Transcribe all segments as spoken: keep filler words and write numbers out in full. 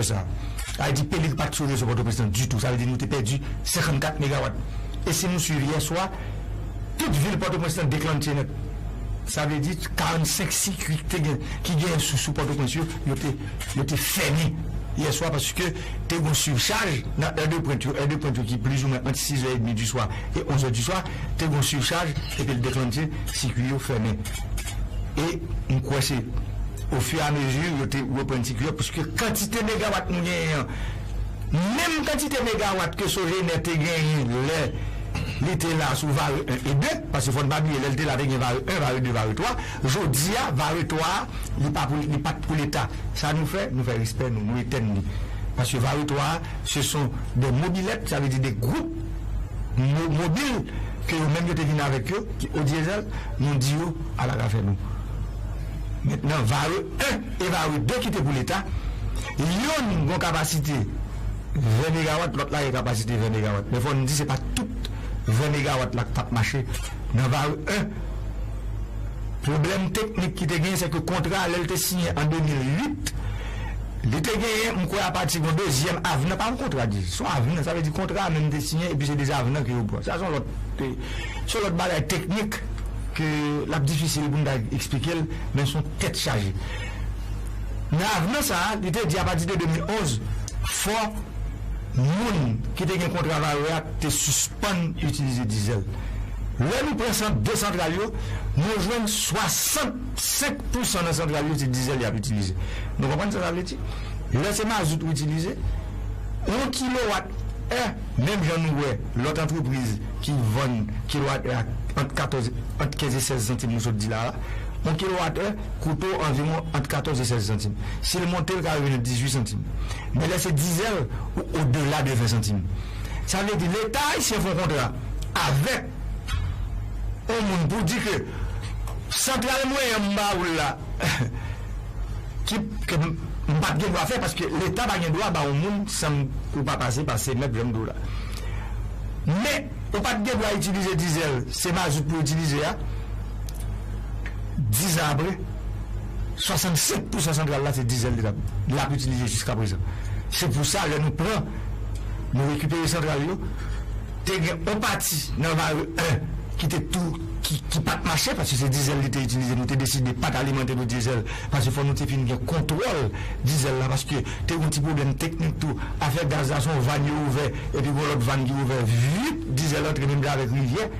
sa. Sa vle di Pelig pa t sou rezo Pòtoprens lan ditou. Sa vle di nou te pèdi senkannkat megawat. E si nou swiv yè swa, tout vil Pòtoprens lan deklannche nèt. Sa vle di karannsenk sikui ki te gen, ki genyen sou, sou Pòtoprens yo, yo te, yo te fèmen yè swa paske te gen swichaj nan è de pwent yo, è de pwent yo ki plizoumwen ant sizè edmi di swa e onzè di swa, te gen swichaj epi l deklannche sikui yo fèmen. E m kwè se ofiramezi yo te reprann sikui yo, paske kantite megawat nou genyen an, menm kantite megawat ke Sogener te genyen lè li te la sou Vare en e de, paske fò n pa bliye, lè l te la, te gen Vare en, Vare de, Vare twa. Jodi a, Vare twa a, li pa pou, li pa t pou Leta. Sa nou fè, nou fè respè nou, nou etèn li. Paske Vare twa a, se son de mobilèt, sa vle di de gwoup mo-, mobil ke yo menm yo te vin avèk yo, ki o dyezèl, nou di yo, ala k afè nou. Mentnan, Vare en e Vare de ki te pou Leta, yonn gen kapasite ven megawat, lòt la gen kapasite ven megawat. Men fò n di se pa tout ven megawat la k t ap mache nan Vare en. Pwoblèm teknik ki te genyen, se ke kontra a, lè l te siyen an de mil uit, li te genyen, m kwè, apati yon dezyèm avnan, pa yon kontra di, se yon avnan, sa vle di kontra a menm te siyen, epi se de avnan ke yo pran. Sa se yon lòt, se yon lòt bagay teknik ke l ap difisil pou n ta eksplike l, men se yon tèt chaje. Nan avnan sa a, li te di apati de de mil onz, fò moun ki te gen kontra Vare a te sispann itilize dizèl. Lè nou pran sant, de santral yo, nou jwenn swasannsenk pousan nan santral yo, se dizèl y ap itilize. Nou konprann sa sa vle di? Lè se mazout ou itilize, yon kilowat è, menm jan nou wè lòt antrepriz ki vann kilowat è a ant katòz, ant kenz e sèz santim nou sot di la a, yon kilowat è koute w anviwon ant katòz e sèz santim. Si l monte, l ka rive nan dizuit santim. Men lè se dizèl, ou odela de ven santim. Sa vle di, Leta ayisyen fè yon kontra avèk yon moun pou di ke santral mwen an m ba ou l la, ki, ke m, m pa t gen dwa fè, paske Leta pa gen dwa ba yon moun san ou pa pase pa semèt, jan m di w la. Men, ou pa t gen dwa itilize dizèl, se mazout pou itilize a. Diz an apre, swasannsenk pousan santral la, se dizèl li t ap, l ap itilize jiskaprezan. Se pou sa, lè nou pran, nou rekipere santral yo, te gen yon pati nan Vare en ki te tou, ki, ki pa t mache, paske se dizèl li te itilize, nou te deside pa t alimante l o dyezèl, paske fò nou te fin gen kontwòl dizèl la, paske te gen yon ti pwoblèm teknik tou, afè gaz la, se yon vàn yo ouvè, epi gen yon lòt vàn ki ouvè, vit, dizèl antre menm jan avèk rivyè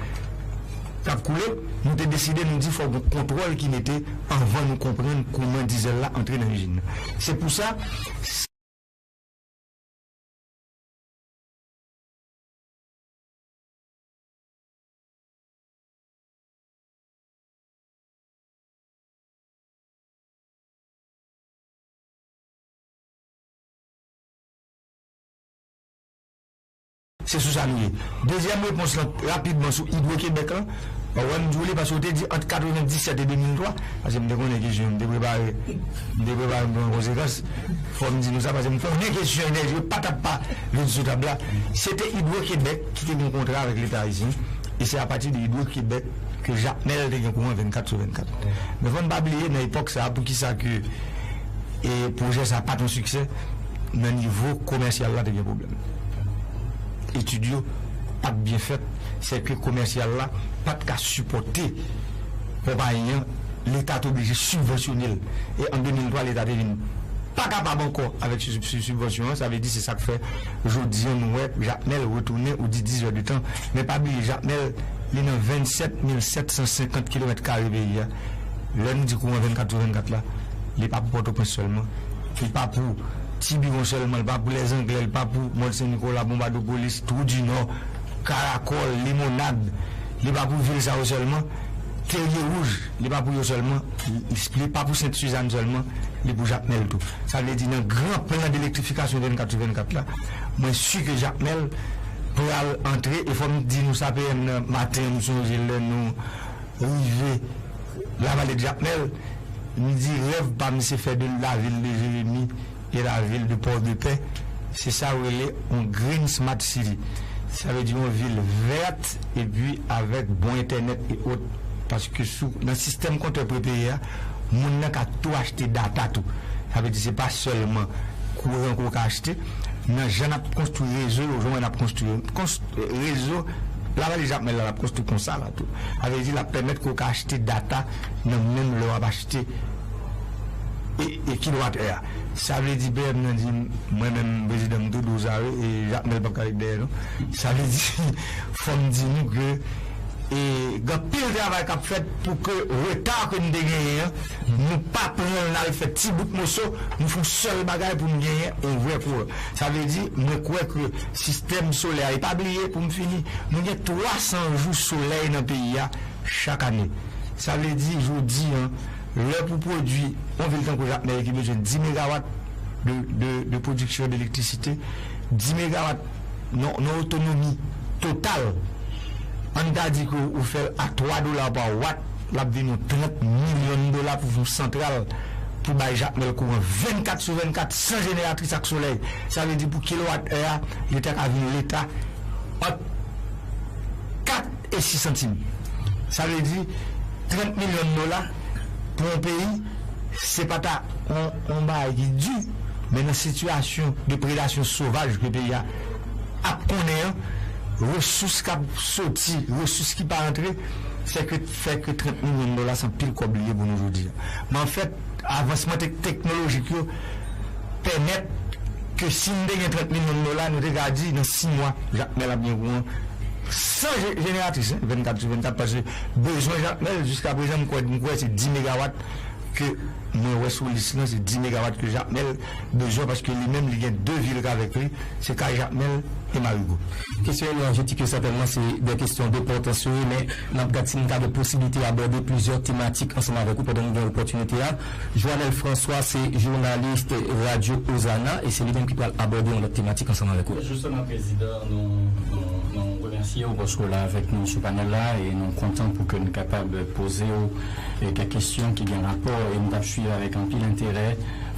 k ap koule, nou te deside, nou di fò gen kontwòl ki mete anvan nou konprann kòman dizèl la antre nan izin nan. Se pou sa, se sou sa nou ye. Dezyèm repons lan, rapidman, sou Hydro-Québec lan, ou wè m di w li, paske w te di ant katrevenndisèt e de mil twa, paske m te konnen kesyon, m te prepare, m te prepare m pou yon konsekans. Fò m di nou sa, paske m konnen kesyon enèji yo pa t ap pa vin sou tab la. Se te Hydro-Québec ki te gen yon kontra avèk Leta ayisyen, e se apati de Hydro-Québec ke Jakmèl te gen kouran vennkat sou vennkat. Men fò n pa bliye, nan epòk sa a, poukisa ke, e, pwojè sa a pa t yon siksè, nan nivo komèsyal la, te gen pwoblèm. Etid yo pa t byen fèt, sèke komèsyal la pa t ka sipòte konpayi an, Leta te oblije sibvansyone l. E an de mil twa, Leta te vin pa kapab ankò avèk si-, si-, sibvansyon an. Sa vle di, se sa k fè jodi a nou wè Jakmèl retounen, ou di diz è de tan. Men pa bliye, Jakmèl, li nan vennsèt mil sèt san senkant kilomèt kare peyi a. Lè nou di kouran vennkat sou vennkat la, li pa pou Pòtoprens sèlman. Li pa pou Tibiwon sèlman, li pa pou Lèzanglè, li pa pou Mòn Sen Nikola, Bonbadopolis, Twou di Nò, Karakòl, Limonad, li pa pou vil sa yo sèlman. Terye Wouj, li pa pou yo sèlman, li, li pa pou Sent Sizann sèlman, li pou Jakmèl tou. Sa vle di nan gran plan delektrifikasyon vennkat sou vennkat la, mwen si ke Jakmèl pral antre, e fò m di nou sa, P M nan maten, m sonje lè nou rive Lavale de Jakmèl, m di rèv pa m se fè de lavil de Jeremi e lavil de Pòdepè, se sa yo rele yon Green Smart City. Sa vle di yon vil vèt epi avèk bon entènèt e ot. Paske sou, nan sistèm kontè pre peye a, moun nan ka tou achte data tou. Sa vle di se pa sèlman kouran ke w ka achte, nan jan n ap konstwi rezo yo, jan w wè n ap konstwi yo. Konst- rezo Lavaliz Jakmèl la, l ap konstwi konsa la tou. Sa vle di, l ap pèmèt ke w ka achte data nan menm lè w ap achte e, e kilowatè a. Sa vle di, P M nan di, mwen menm, prezidan m tou di w sa, wi, e Jakmèl p ap ka ret dèyè, non. Sa vle di, fò m di nou ke e gen anpil travay k ap fèt pou ke reta ke n te genyen an, nou pa pran l n al fè ti bout moso, nou fè yon sèl bagay pou n genyen yon vrè kouran. Sa vle di, mwen kwè ke sistèm solè a, e pa bliye, pou m fini, nou gen twa san jou solèy nan peyi a chak ane. Sa vle di, jodi a, lè pou pwodui yon vil tankou Jakmèl ki bezwen dis megawat de, de, de pwodiksyon de elektrisite, dis megawat nan, nan otonomi total, ann ta di ke ou fè l a twa dola pa wat, l ap vin yon trant milyon dola pou fè yon santral pou bay Jakmèl kouran vennkat sou vennkat san jeneratris ak solèy. Sa vle di pou kilowat è a, li ta ka vin Leta ant kat e sis santim. Sa vle di trant milyon dola pou yon peyi, se pa ta yon, yon bagay ki di, men nan sitiyasyon de predasyon sovaj ke peyi a ap konnen an, resous k ap soti, resous ki pa antre, fè ke, fè ke trant milyon dola se anpil kòb li ye pou nou jodi a. Men anfèt, avansman tek- teknolojik yo pèmèt ke si n te gen trant milyon dola, nou te ka di nan sis mwa, Jakmèl ap gen kouran san je- jeneratris, en, vennkat sou vennkat, paske bezwen Jakmèl, jiska prezan, m kwè, m kwè se dis megawat ke mwen wè sou lis lan, se dis megawat ke Jakmèl bezwen, paske li menm, li gen de vil k avèk li, se Kay Jakmèl e Marigo. Kesyon enèji yo sètènman se de kesyon de pòtansye, men n ap gad si n ka gen posiblite abòde plizyè tematik ansanm avèk ou pandan nou gen opòtinite a. Joanel François se jounalis radyo Ozana e se li menm ki pral abòde yon lòt tematik ansanm avèk ou. Jisteman, Prezidan, nou, nou, nou remèsye w paske w la avèk nou sou panèl la e nou kontan pou ke n kapab poze w e kèk kesyon ki gen rapò e m t ap swiv avèk anpil enterè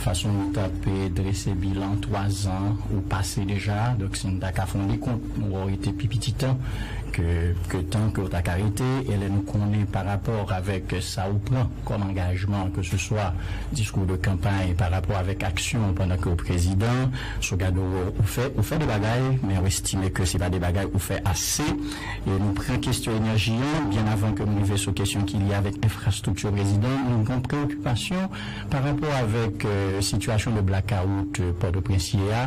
fason w t ap, e, drese bilan twa zan ou pase deja. Donk, si n ta ka fè yon dekont, nou wè w rete pi piti tan ke, ke tan ke w ta ka rete. E lè nou konnen pa rapò avèk sa ou pran kòm angajman, ke se swa diskou de kanpay pa rapò avèk aksyon pandan ke w prezidan, si w gade w, ou fè, ou fè de bagay, men w estime ke se pa de bagay ou fè ase. E nou pran kesyon enèji an, byen avan ke m rive sou kesyon ki lye avèk enfrastrikti prezidan, nou gen yon preokipasyon pa rapò avèk, e, sitiyasyon de blakawout, e, Pòtoprens ye a.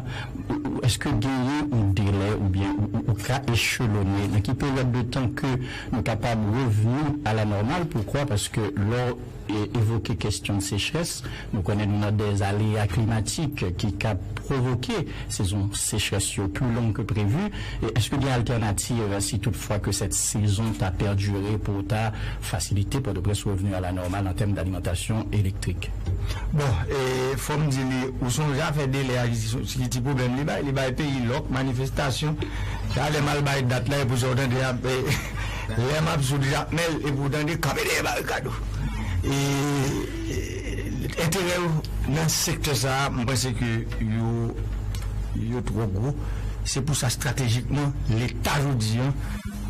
Ou, ou, èske genyen yon delè oubyen ou, ou, ou ka echelone nan ki peryòd de tan ke nou kapab revni a la nòmal? Poukwa? Paske lè w, e, evoke kesyon sechrès, nou konnen nou nan de aleya klimatik ki ka pwovoke sezon sechrès yo pi long ke previ. E èske gen altènativ si toutfwa ke sèt sezon ta pèdire pou ta fasilite Pòtoprens revni a la nòmal an tèm dalimantasyon elektrik? Bon, e, fò m di li, ou sonje afè delè a ki, ki ti pwoblèm li bay, li bay peyi lòk, manifestasyon. Talè m al bay dat la, epi sa w tande ap, e, lè m ap sou Jakmèl, epi w tande kanpe dèyè barikad ou. E, e, enterè yo nan sektè sa a, m panse ke yo, yo twò gwo. Se pou sa, estratejikman, Leta jodi a,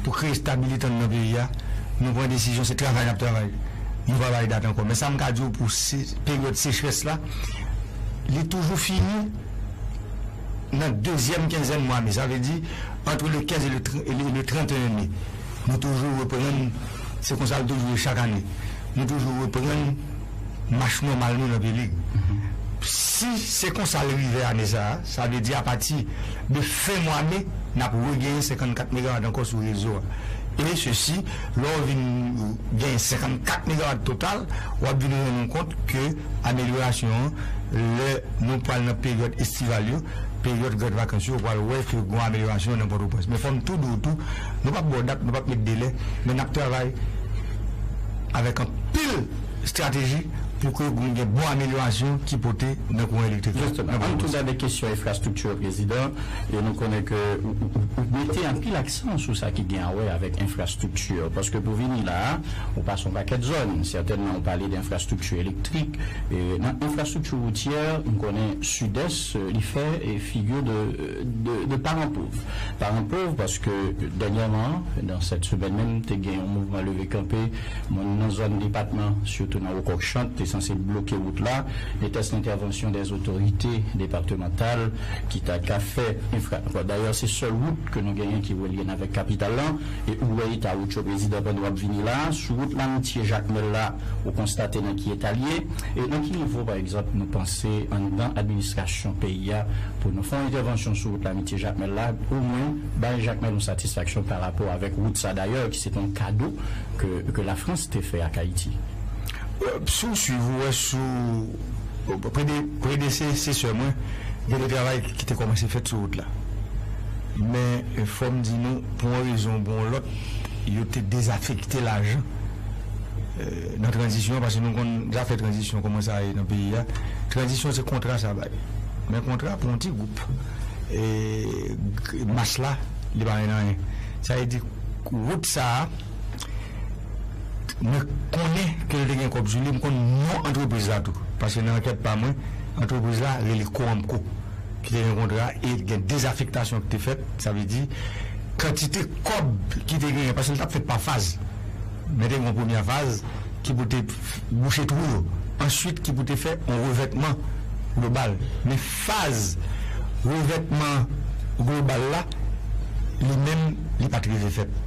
pou kreye estabilite nan peyi a, nou pran desizyon, se travay n ap travay. Nou pa bay dat ankò. Men sa m ka di w pou se- peryòd sechrès la, li toujou fini nan dezyèm kenzèn mwa me. Sa vle di, entre le quinze et le, tr- et le trente et un mai. Nou toujou reprann, se konsa l toujou ye chak ane. Nou toujou reprann mach nòmal nou nan Pelig. Si se konsa l rive ane sa a, sa vle di apati de fen mwa me, n ap regenyen senkannkat megawat ankò sou rezo a. E sesi, lè w vin genyen senkannkat megawat total, w ap vin rann ou kont ke amelyorasyon an, lè nou pral nan peryòd estival yo, peryòd gran vakans yo, w pral wè ke gen yon amelyorasyon nan Pòtoprens. Men fò m tou di w tou, nou p ap ba w dat, nou p ap met delè, men n ap travay avèk anpil estrateji pou ke nou gen bon amelyorasyon ki pote nan kouran elektrik la. Jisteman, ann tou gade kesyon enfrastrikti, Prezidan, e nou konnen ke ou, ou, ou, ou mete anpil aksan sou sa ki gen a wè avèk enfrastrikti, paske pou vini la a, ou pase yon pakèt zòn, sètènman ou pale de enfrastrikti elektrik, e nan enfrastrikti woutyè, m konnen Sidès, e, li fè, e, figi de, de, de paran pòv. Paran pòv paske dènyèman, nan sèt semèn menm, te gen yon mouvman leve kanpe, moun nan zòn depatman, sitou nan Wokòk Chant, te sanse bloke wout la, e tès lentèvansyon dè otorite depatmantal ki ta ka fè enfra-, dayè, se sèl wout ke nou genyen ki relye n avèk kapital lan, e ou wè eta wout yo, prezidan, pandan w ap vini la, sou wout Lamitye Jakmèl la, ou konstate nan ki eta l ye, e nan ki nivo, pa egzanp, nou panse anndan administrasyon peyi a, pou nou fè yon entèvansyon sou wout Lamitye Jakmèl la, omwen bay Jakmèl yon satisfaksyon pa rapò avèk wout sa dayè, ki se te yon kado ke, ke Lafrans te fè ak Ayiti. Si w swiv, ou wè sou prede-, predesesè mwen, gen de travay ki te kòmanse fèt sou wout la. Men, fò m di nou, pou yon rezon ou pou yon lòt, yo te dezafekte lajan nan tranzisyon, paske nou konn zafè tranzisyon, kòman sa ye nan peyi a. Tranzisyon se kontra sa bay. Men kontra pou yon ti gwoup. E, mas la, li pa gen anyen. Sa vle di, wout sa a, mwen konnen ke l te gen kòb sou li, m konn non antrepriz la tou. Paske nan ankèt pa mwen, antrepriz la rele Coamco, ki te gen kontra e gen dezafektasyon ki te fèt. Sa vle di, kantite kòb ki te genyen, paske l t ap fèt pa faz. Men te gen yon premyè faz ki pou te bouche twou yo. Answit, ki pou te fè yon revètman global. Men faz revètman global la, li menm, li pa t rive fèt.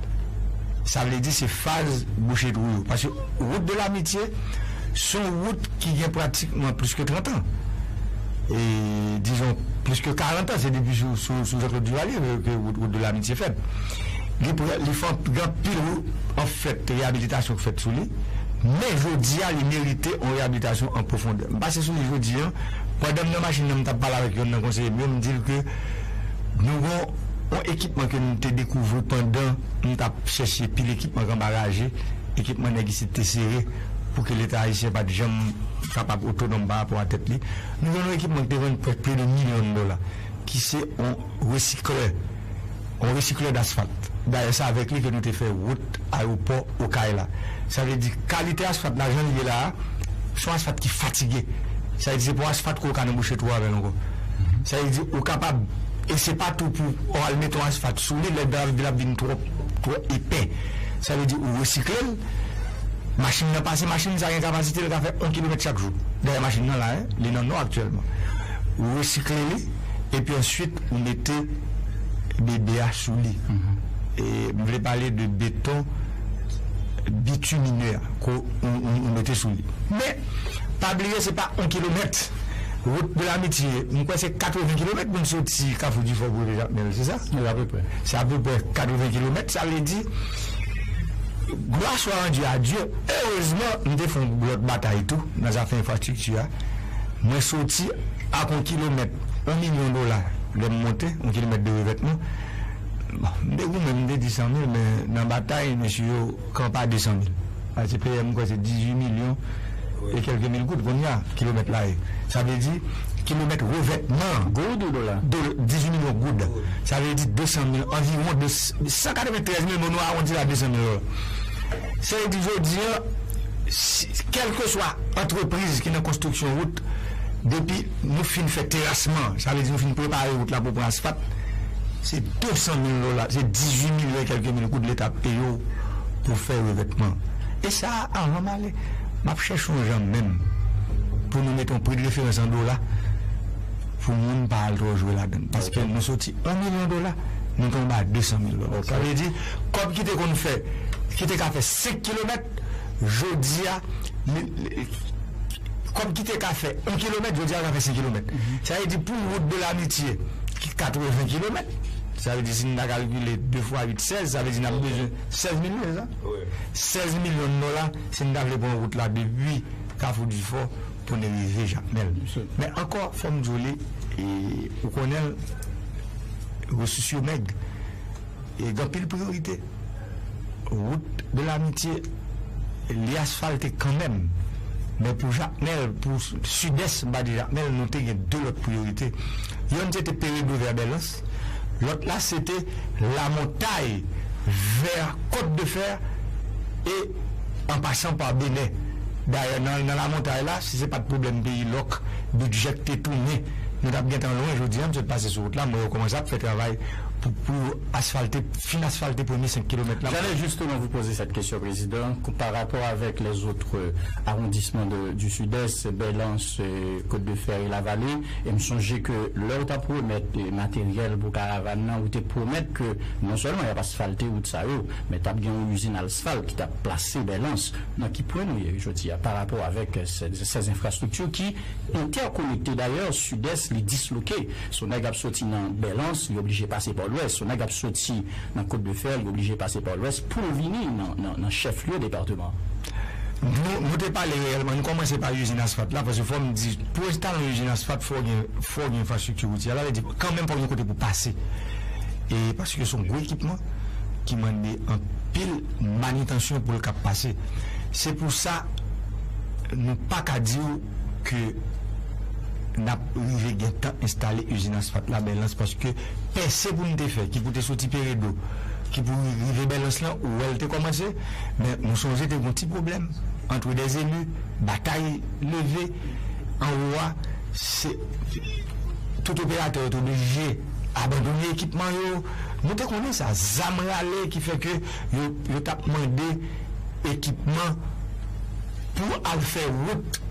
Sa vle di se faz bouche twou yo. Paske wout de Lamitye, se yon wout ki gen pratikman plis ke trant an. E, dizon, plis ke karant an, se depi sou, sou, sou Jean-Claude Duvalier ke, ke wout, wout de Lamitye fèt. Li pre-, li fè anpil, anfèt, reyabilitasyon k fèt sou li. Men jodi a, li merite yon reyabilitasyon an pwofondè. M pase sou li jodi a, pandan m nan machin nan, m t ap pale avèk yonn nan konseye m yo, m di l ke nou gon yon ekipman ke nou te dekouvri pandan m t ap chèche pil ekipman k anba raje, ekipman nèg isit te sere pou ke Leta ayisyen pa t janm kapab otonòm pa rapò a tèt li. Nou jwenn yon ekipman ki te vann prèske pliske de milyon dola, ki se yon resiklè, yon resiklè dasfalt. Dayè, se avèk li ke nou te fè wout ayewopò Okay la. Sa vle di, kalite asfalt la, jan l ye la a, se yon asfalt ki fatige. Sa vle di, se pa yon asfalt ke w ka nan bouche twou avè l ankò. Sa vle di, ou kapab, e se pa tou pou w al mete yon asfalt sou li, lè l ap, l ap vin twò, twò epè. Sa vle di, ou resikle l, machin nan pase, machin sa gen kapasite, l ka fè yon kilomèt chak jou. Dayè, machin nan la, en, li nan nò aktyèlman. Ou resikle li, epi answit, ou mete bebe a sou li. E m vle pale de beton bitimine a, ke ou, ou, ou mete sou li. Men, pa bliye, se pa yon kilomèt. Wout de Lamitye, m kwè se katreven kilomèt pou n soti Kafou Difò pou rive Jakmèl, se sa? Wi, apeprè. Se apeprè katreven kilomèt, sa vle di, gloire soit rendue à Dieu. Erezman, m te fè yon lòt batay tou nan zafè enfrastrikti a. Mwen soti ak yon kilomèt, yon milyon dola, lè m monte, yon kilomèt de revètman. Bon, m te goumen, m te di san mil, men nan batay, mesye yo kanpe a de san mil. Paske P M, kwè se dizuit milyon e kèlke mil goud kounye a, kilomèt la ye. Sa vle di, kilomèt revètman. Goud ou dola? Dola, dizuit milyon goud. Sa vle di de san mil, anviwon de san katreventrèz mil, men nou awondi la de san mil dola. Sa vle di, jodi a, si, kèlkeswa antrepriz ki nan konstriksyon wout, depi nou fin fè terasman, sa vle di nou fin prepare wout la pou pran asfalt, se de san mil dola, se dizuit milyon e kèlke mil goud Leta ap peye w pou fè revètman. E sa a, anvan m ale, m ap chèche yon jan menm pou nou mete yon pri de referans an dola pou moun pa al twò jwe ladan l. Paske nou soti yon milyon dola, nou tonbe a de san mil dola. Sa vle di, kòb ki te konn fè, ki te ka fè senk kilomèt, jodi a, li, li, kòb ki te ka fè yon kilomèt, jodi a ka fè senk kilomèt. Sa vle di pou wout de Lamitye ki katreven kilomèt, sa vle di si n ta kalkile de fwa uit, sèz, sa vle di n ap bezwen sèz milyon, se sa? Sèz milyon dola si n ta vle pran wout la depi Kafou Difò pou n rive Jakmèl. Men ankò, fò m di w li, e, ou konnen l, resous yo mèg. E gen anpil priyorite. Wout de Lamitye, li asfalte kanmenm. Men pou Jakmèl, pou Sidès, m pa di Jakmèl, nou te gen de lòt priyorite. Yonn se te Peredo vè Bèlans, lòt la se te Lamontay vè Kot de Fè e an pasan pa Benè. Dayè, nan, nan Lamontay la, si se pa t pwoblèm peyi lòk, bidjè k te tounen Nou t ap gentan lwen jodi a, m sot pase sou wout la, m wè yo kòmanse ap fè travay pou, pou yo asfalte, fin asfalte premye senk kilomèt la. J'allais justement vous poser cette question, Président, par rapport avec les autres euh, arrondissements de- du Sud-Est, Bèlans, euh, Côte de Fer et la Vallée. E m sonje ke lè w t ap remèt euh, materyèl pou karavàn nan, ou te pwomèt ke non sèlman y ap asfalte wout sa yo, men t ap gen yon izin asfalt ki t ap plase Bèlans. Nan ki pwen nou ye jodi a par rapport avec euh, ces, ces infrastructures qui interconnectées d'ailleurs, Sud-Est li disloke. Si yon nèg ap soti nan Bèlans, li oblije pase pa Lwès. Si yon nèg ap soti nan Côte de Fer, li oblije pase pa Lwès pou l vini nan, nan, nan chef-lieu département. Nou, nou te pale reyèlman, nou kòmanse pa izin asfalt la, paske fò m di, pou enstale yon izin asfalt, fò gen, fò gen enfrastrikti woutyè. Sa vle di, kanmenm fò gen kote pou pase. E paske se yon gwo ekipman ki mande anpil manitansyon pou l kab pase. Se pou sa, nou pa ka di w ke n ap rive gentan enstale izin asfalt la Bèlans, paske pèse pou n te fè, ki pou te soti Peredo, ki pou rive Bèlans lan, ou wè l te kòmanse, men nou sonje te gen yon ti pwoblèm ant dèzeli, batay leve anwo a, se tout operatè yo te oblije abandone ekipman yo. Nou te konnen sa, zam rale ki fè ke yo, yo t ap mande ekipman pou al fè wout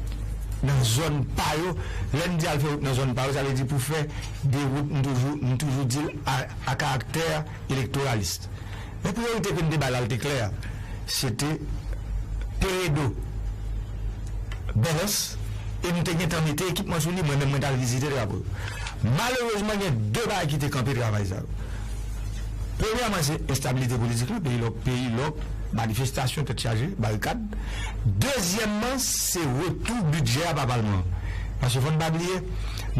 nan zòn pa yo. Lè m di al fè wout nan zòn pa yo, sa vle di pou fè de wout, m toujou, m toujou di l a, a karaktè elektoralis. Men priyorite ke m te bay la, l te klè, se te Peredo, Bèlans, e m te gentan mete ekipman sou li, mwen menm mwen t al vizite drapo yo. Malerezman, gen de bagay ki te kanpe travay sa yo. Premyèman, se enstabilite politik la, peyi lòk, peyi lòk, manifestasyon, tèt chaje, barikad. Dezyèmman, se retou bidjè a pa palman an. Paske fò n pa bliye,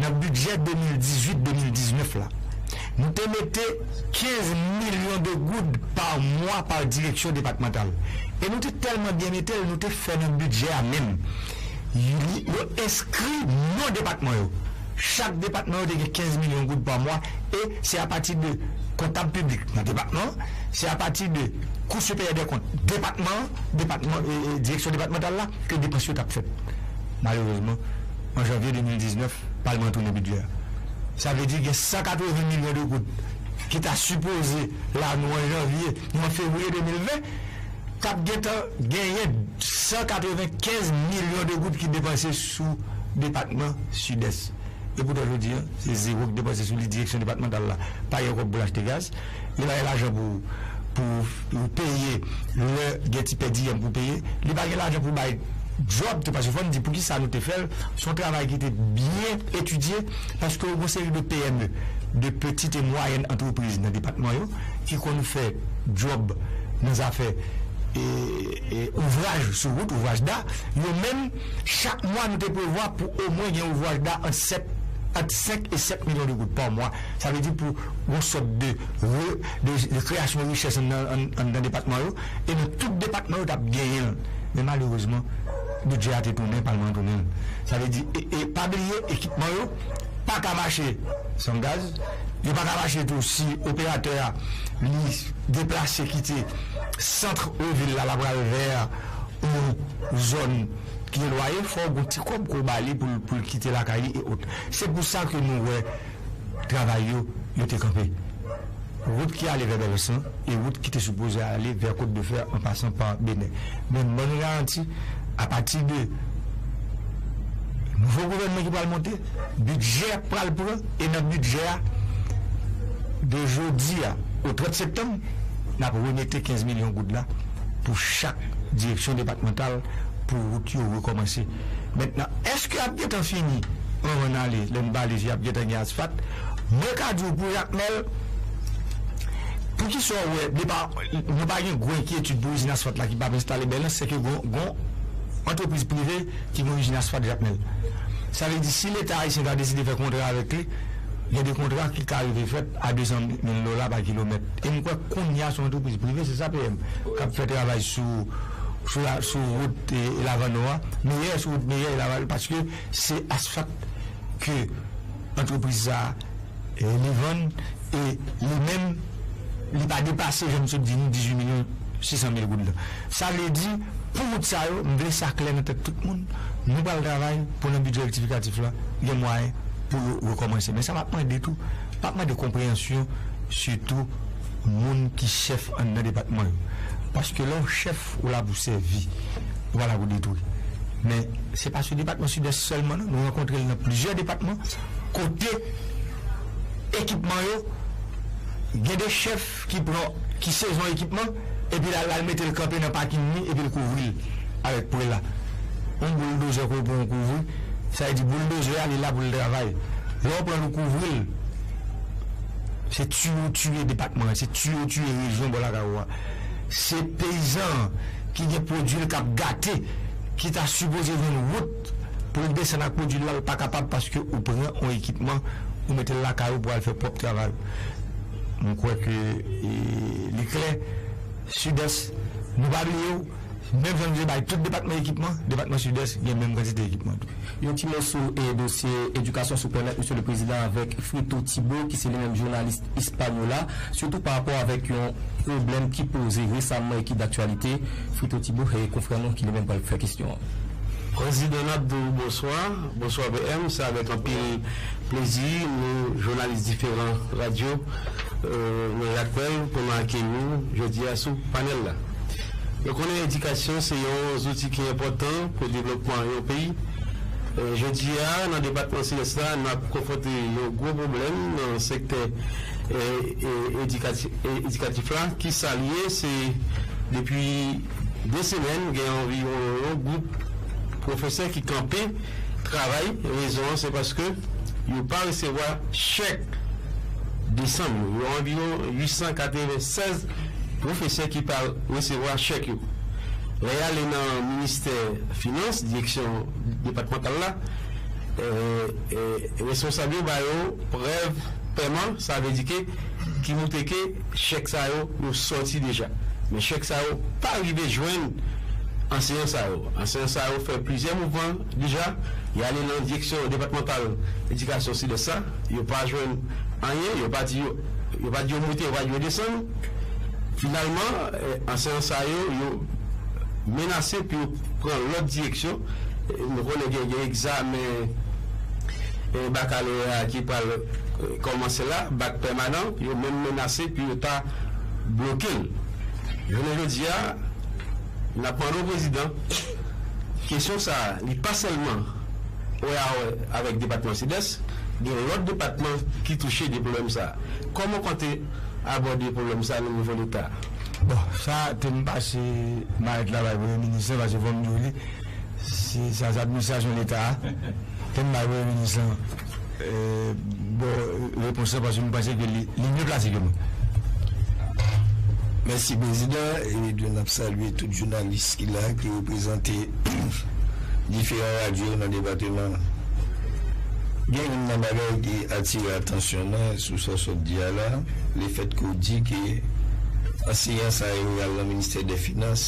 nan bidjè de mil dizuit de mil diznèf la, nou te mete kenz milyon de goud pa mwa pa direksyon depatmantal. E nou te tèlman byen mete l, nou te fè nan bidjè a menm. Li, yo enskri non depatman yo. Chak depatman yo te gen kenz milyon goud pa mwa e se apati de kontab piblik nan depatman an, se apati de Kou Siperyè dè Kont depatman an, depatman, e, e, direksyon depatmantal la, ke depans yo t ap fèt. Malerezman, an janvye de mil diznèf, palman an tounen bidjè a. Sa vle di gen san katreven milyon de goud ki ta sipoze la nou an janvye, nou an fevriye de mil ven, t ap gentan genyen san katrevenkenz milyon de goud ki depanse sou depatman Sidès. Epoutan jodi a, se zewo ki depanse sou li, direksyon depatmantal la pa gen kòb pou l achte gaz, li pa gen lajan pou, pou, pou peye lè gen ti pèdi yèm pou peye, li pa gen lajan pou bay djòb tou, paske fò n di poukisa nou te fè l, se yon travay ki te byen etidye, paske yon seri de P M E, de petite et moyenne entreprise nan depatman yo, ki konn fè djòb nan zafè e, e, ouvraj sou wout, ouvraj da, yo menm, chak mwa nou te prevwa pou omwen gen ouvraj da ant sèt, ant senk e sèt milyon de goud pa mwa. Sa vle di pou yon sòt de, re, de, de kreyasyon richès anndan, ann, anndan depatman yo, e nan tout depatman yo t ap genyen l. Men malerezman, bidjè a te tounen, palman an tounen l. Sa vle di, e, e pa bliye, ekipman yo pa ka mache san gaz, yo pa ka mache tou si operatè a li deplase kite sant vil la, l ap pral vè yon zòn ki elwaye, fò w gen ti kòb ke w ba li pou l, pou l kite lakay li e ot. Se pou sa ke nou wè travay yo, yo te kanpe. Wout ki ale vè Bèlans lan e wout ki te sipoze ale vè Kot de Fè an pasan pa Benè. Men m ban nou garanti, apati de nouvo gouvènman ki pral monte, bidjè pral pran, e nan bidjè a, de jodi a o trant septanm, n ap remete kenz milyon goud la pou chak direksyon depatmantal pou wout yo rekòmanse. Mentnan, èske y ap gentan fini anvan n ale, lè n bale je, y ap gentan gen asfalt? Mwen ka di w pou Jakmèl, poukisa w wè, depa, nou pa gen gwo enkyetid pou izin asfalt la ki p ap enstale Bèlans, se ke gon, gon antrepriz prive ki gen yon izin asfalt Jakmèl. Sa vle di, si Leta ayisyen ta deside fè kontra avèk li, gen de kontra ki ka rive fèt a de san mil dola pa kilomèt. E m kwè kounye a se yon antrepriz prive, se sa P M, k ap fè travay sou, sou, la, sou wout e, e Lavanò a, meyè, sou wout meyè e Lavanò, paske se asfalt ke antrepriz sa a, e, li vann, e li menm, li pa depase, jan m sot di nou, dizuit milyon sis san mil goud la. Sa vle di, pou wout sa yo, m vle sa klè nan tèt tout moun, nou pral travay pou nan bidjè rektifikatif la, gen mwayen pou yo rekòmanse. Men sa m ap mande tou, m ap mande konpreyansyon sitou moun ki chèf anndan depatman yo. Paske lè w chèf, ou la pou sèvi, ou pa la pou detwi. Men se pa sou depatman Sidès sèlman, non. Nou rankontre l nan plizyè depatman kote ekipman yo, gen de chèf ki pran, ki sezi yon ekipman, epi l al, al mete l kanpe nan pakin li, epi l kouvri l avèk prela. Yon bouldozè ke w pran w kouvri, sa vle di bouldozè a, li la pou l travay. Lè w pran l ou kouvri l, se tiye w tiye depatman an, se tiye w tiye rejyon bò lakay ou a. Se peyizan an ki gen pwodui l k ap gate, ki ta sipoze jwenn wout pou l desann ak pwodui l la, l pa kapab paske ou pran yon ekipman, ou mete l lakay ou pou al fè pwòp travay ou. M kwè ke, e, li klè, Sidès, nou pa bliye w, menm jan nou te bay tout depatman ekipman, depatman Sidès gen menm kantite ekipman tou. Yon ti mo sou, e, dosye edikasyon, si w pèmèt, Mesye le Prezidan, avèk Frito Thibault, ki se li menm jounalis Hispaniola, sitou pa rapò avèk yon pwoblèm ki poze resaman e ki daktyalite. Frito Thibault, e, konfrè nou, ki li menm pral fè kesyon an. Prezidan, n ap di w bonswa. Bonswa, B M. Se avèk anpil plezi, nou, jounalis diferan radyo, e, nan Jakmèl, pou n akeyi w jodi a sou panèl la. Nou konnen edikasyon se yon zouti ki enpòtan pou devlopman yon peyi. E, jodi a, nan depatman Sidès la, n ap konfwonte yon gwo pwoblèm nan sektè, e, e, edikati-, e, edikatif la. Kisa l ye? Se depi de semèn, gen anviwon yon gwoup pwofesè ki kanpe travay. Rezon an, se paske yo pa resevwa chèk desanm yo. Yo anviwon uit san katreven sèz pwofesè ki pa resevwa chèk yo. Lè y ale nan ministè finans, direksyon depatmantal la, e, e, responsab yo ba yo prèv pèman, sa vle di ke, ki montre ke chèk sa yo, yo sòti deja. Men chèk sa yo pa rive jwenn anseyan sa yo. Anseyan sa yo fè plizyè mouvman deja. Y ale nan direksyon depatmantal edikasyon Sidès la, yo pa jwenn anyen, yo pa di yo, yo pa di yo moute, yo pa di yo desann. Finalman, e, anseyan sa yo, yo menase pou yo pran lòt direksyon. E, nou konnen gen, gen egzamen, e, bakaloreya ki pral, e, kòmanse la, bak pèmanan, yo menm menase pou yo ta bloke l. Jounen jodi a, n ap mande w, Prezidan, kesyon sa a, li pa sèlman wè a wè avèk depatman Sidès, gen lòt depatman ki touche de pwoblèm sa a. Kòman w konte abòde pwoblèm sa a nan nivo Leta a? Bon, sa, te m pase malèt la bay Premye Minis lan, paske fò m di w li, se, sa, se administrasyon Leta a. Te m bay Premye Minis lan, e, bon, repons lan, paske m panse ke li, li mye plase ke mwen. Mèsi, Prezidan. E nou ap salye tout jounalis ki la, ki reprezante diferan radyo nan depatman an. Gen youn nan bagay ki atire atansyon mwen sou sa w sot di a la, lefètke w di ke anseyan sa yo y al nan ministè dè finans,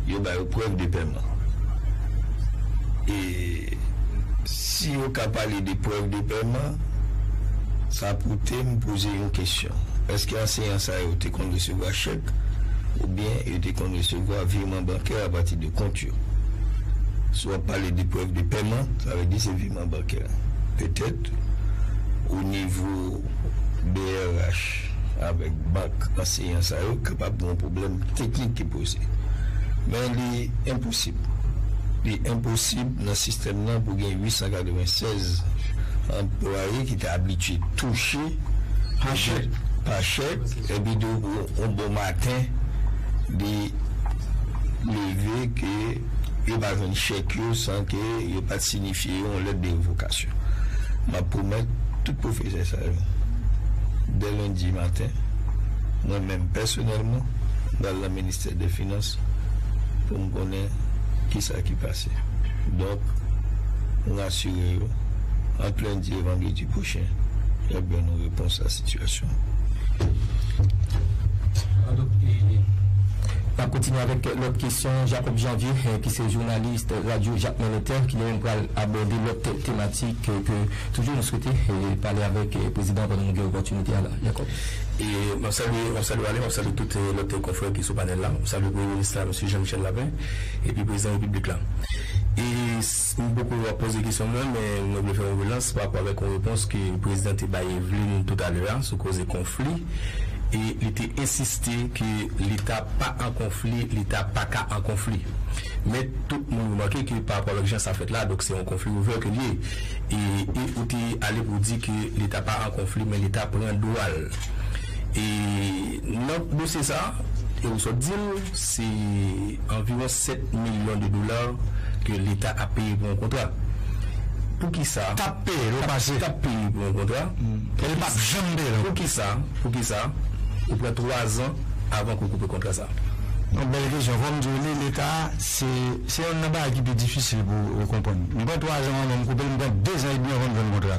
yo ba yo prèv de pèman. E si yo ka pale de prèv de pèman, sa pote m poze yon kesyon. Èske anseyan sa yo te konn resevwa chèk oubyen yo te konn resevwa vireman bankè apati de kont yo? Si w ap pale de prèv de pèman, sa vle di se vireman bankè. Petèt, o nivo B R H avèk bank anseyan sa yo, kapab gen yon pwoblèm teknik ki poze. Men li enposib. Li enposib nan sistèm nan pou gen uit san katreven sèz anplwaye ki te abitye touche pa chèk, pa chèk, epi de yon, yon bon maten, li leve ke yo pa jwenn chèk yo san ke yo pa t sinifye yo yon lèt de revokasyon. M ap pwomèt tout pwofesè sa yo, dè lendi maten, mwen menm pèsonèlman, m pral nan ministè dè finans pou m konnen kisa ki pase. Donk, m rasire yo, ant lendi e vandredi pwochen, y ap jwenn yon repons a sitiyasyon. N ap kontinye avèk lòt kesyon. Jacob Janvier, eh, ki se jounalis radyo Jakmèl Entè, ki li menm pral abòde lòt tematik, eh, ke toujou nou swete, eh, pale avèk, eh, prezidan pandan nou gen opòtinite a la. Jacob. E m ap salye, m ap salye Ale, m ap salye tout, eh, lòt, eh, konfrè ki sou panèl la. M ap salye Premye Minis la, Mesye Jean Michel Lapin, epi Prezidan Repiblik la. E s- m poko ap poze kesyon mwen, men mwen vle fè yon relans pa rapò avèk yon repons ke prezidan te bay Evelyn toutalè a sou koze konfli. E li te ensiste ke Leta pa an konfli, Leta pa ka an konfli. Men tout moun remake ke pa rapò avèk jan sa fèt la, donk se yon konfli ouvè ke l ye. E, e ou te ale pou di ke Leta pa an konfli, men Leta pran dwa l. E nan dosye sa, e ou sot di l, se anviwon sèt milyon de dola ke Leta ap peye pou yon kontra. Poukisa? T ap peye l o pase. T ap peye pou yon kontra. E l p ap janm peye l ankò. Poukisa? Poukisa ou pran twa zan avan ke w koupe kontra sa? Yon bèl kesyon. Fò m di w li, Leta, se, se youn nan bagay ki pi difisil pou w konprann. M pran twa zan avan m koupe l, m pran de zan edmi avan m jwenn kontra.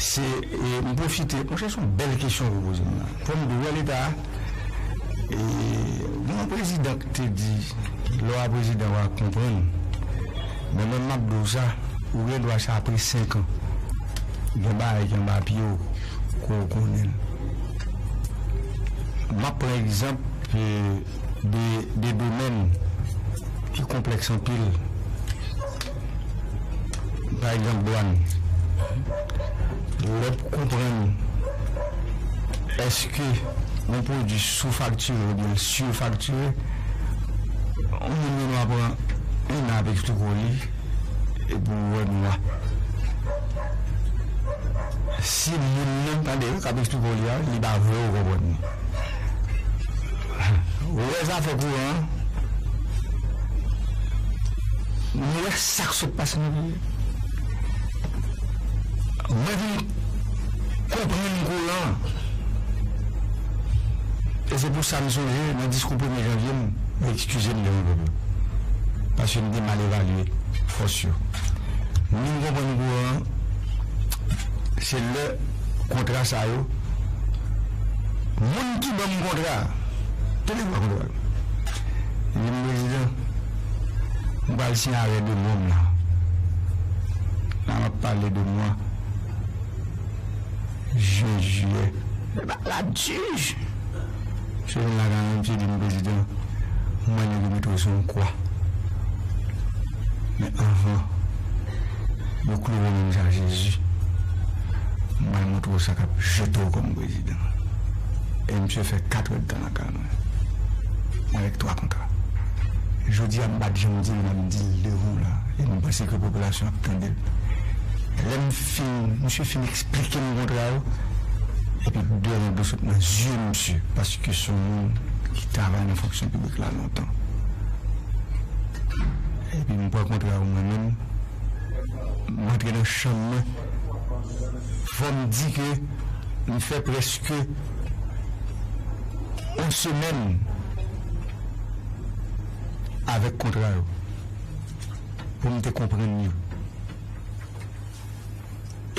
Se, e, m pwofite, monchè, se yon bèl kesyon ou poze m la. Fò m di w, wè Leta, e, gen yon prezidan ki te di, lè w a prezidan, w a konprann. Men mwen, m ap di w sa, ou gen dwa sa apre senk an. Gen bagay ki anba pye w, ke w konnen l. M ap pran egzanp, e, de, de domèn ki konplèks anpil. Pa egzanp, dwàn. Lè w konprann èske yon pwodui soufaktire oubyen l sifaktire, yon moun gen dwa pran en an ap eksplike w li, epi w wè nwa. Si moun nan, tande, k ap eksplike w li a, li pa vle w konprann li. Ou wè zafè kouran an? Nou wè sa k sot pase nan peyi a. Mwen vin konprann kouran an. E se pou sa m sonje nan diskou premye janvye m, mwen eskize m devan pèp la. Paske m te mal evalye fòs yo. M vin konprann kouran an, se lè kontra sa yo, moun ki ban m kontra a, tande vwa kontra yo. Li di m, "Prezidan, m pral siyen avè de mwa m la." La, m ap pale de mwa jen, jiyè. Men bagay la di. Se yon la, kanmenm, se di m, "Prezidan, m mande yo mete w sou yon kwa. Men anvan yo kloure w menm jan Jezi, m pral montre w sa k ap jete w kòm prezidan." E misye fè katrèdtan lakay mwen, avèk twa kontra. Jodi a, m pa t janm di l, men m di l devan w la. E m panse ke popilasyon ap tande l. Lè m fin, misye fin eksplike m kontra yo, epi dlo nan dlo sot nan zye misye, paske se yon moun ki travay nan fonksyon piblik la lontan. Epi m pran kontra yo mwen menm, m antre nan chanm mwen. Fò m di ke m fè prèske yon semèn avèk kontra yo pou m te konprann yo.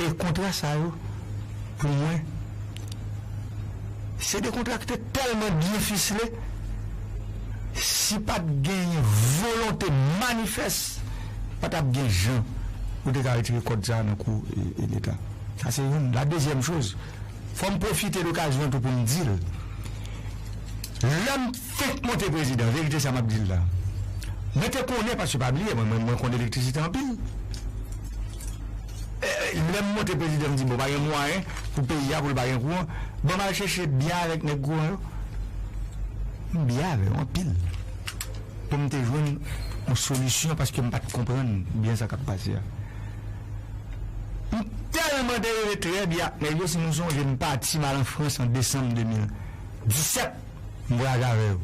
E kontra sa yo, pou mwen, se de kontra ki te tèlman byen fisle, si pa t genyen volonte manifès, pa t ap gen jan pou te ka retire kòd sa a nan kou, e, e Leta. Sa se youn. La dezyèm choz, fò m pwofite lokazyon an tou pou m di l. Lè m fenk monte prezidan, verite sa m ap di l la, mwen te konnen, paske pa bliye, mwen, mwen, mwen konn elektrisite anpil. E, e, lè m monte prezidan, m di, "Bon, pa gen mwayen pou peyi a, pou l pa gen kouran." Bon, m al chèche byen avèk nèg kouran yo. M byen avè yo anpil. Pou m te jwenn yon solisyon, paske m pa t konprann byen sa k ap pase a. M tèlman te rele trè byen ak nèg yo, si nou sonje, m pati, m al an Frans an desanm de mil disèt. M vwayaje avè yo.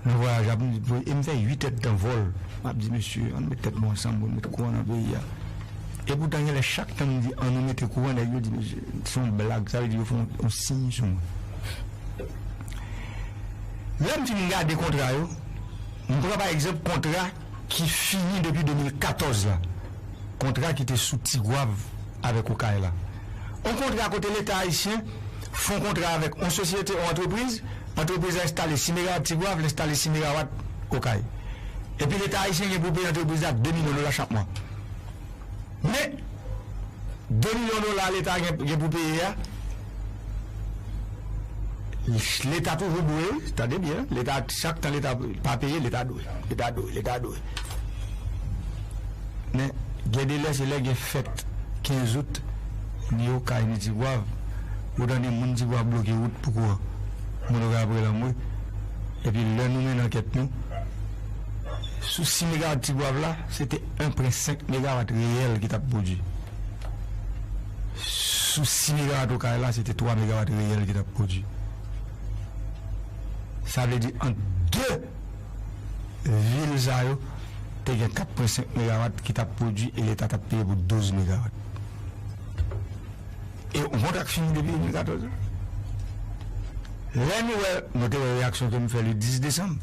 Nan vwayaj la, pou m di, e m fè uit èdtan vòl. M ap di, "Mesye, ann met tèt nou ansanm pou n met kouran nan peyi a." E poutan, gen lè, chak tan m di, "Ann nou mete kouran," nèg yo di, "Mesye, se yon blag." Sa vle di, yo fè yon, yon siy sou mwen. Lè m fin gade kontra yo, m pran, pa egzanp, kontra ki fini depi de mil katòz la. Kontra ki te sou Tigwav avèk Okay la. Yon kontra kote Leta ayisyen fè yon kontra avèk yon sosyete, yon antrepriz, antrepriz la enstale sis megawat Tigwav, l enstale sis megawat Okay. Epi Leta ayisyen gen pou peye antrepriz la de milyon dola chak mwa. Men, de milyon dola Leta gen, gen pou peye a, Leta toujou dwe, tande byen, Leta, chak tan Leta pa peye, Leta dwe, Leta dwe, Leta dwe. Men, gen de lè, se lè gen fèt kenz out, ni Okay, ni Tigwav, ou tande moun Tigwav bloke wout pou kouran. Moun Okay ap rele anmwe. Epi lè nou mennen ankèt nou, sou sis megawat Tigwav la, se te en pwen senk megawat reyèl ki t ap pwodui. Sou sis megawat Okay la, se te twa megawat reyèl ki t ap pwodui. Sa vle di, ant de vil sa yo, te gen kat pwen senk megawat ki t ap pwodui e Leta t ap peye pou douz megawat. E yon kontra k fini depi de mil katòz la. Lè nou wè, nou te wè reyaksyon ke m fè le dis desanm.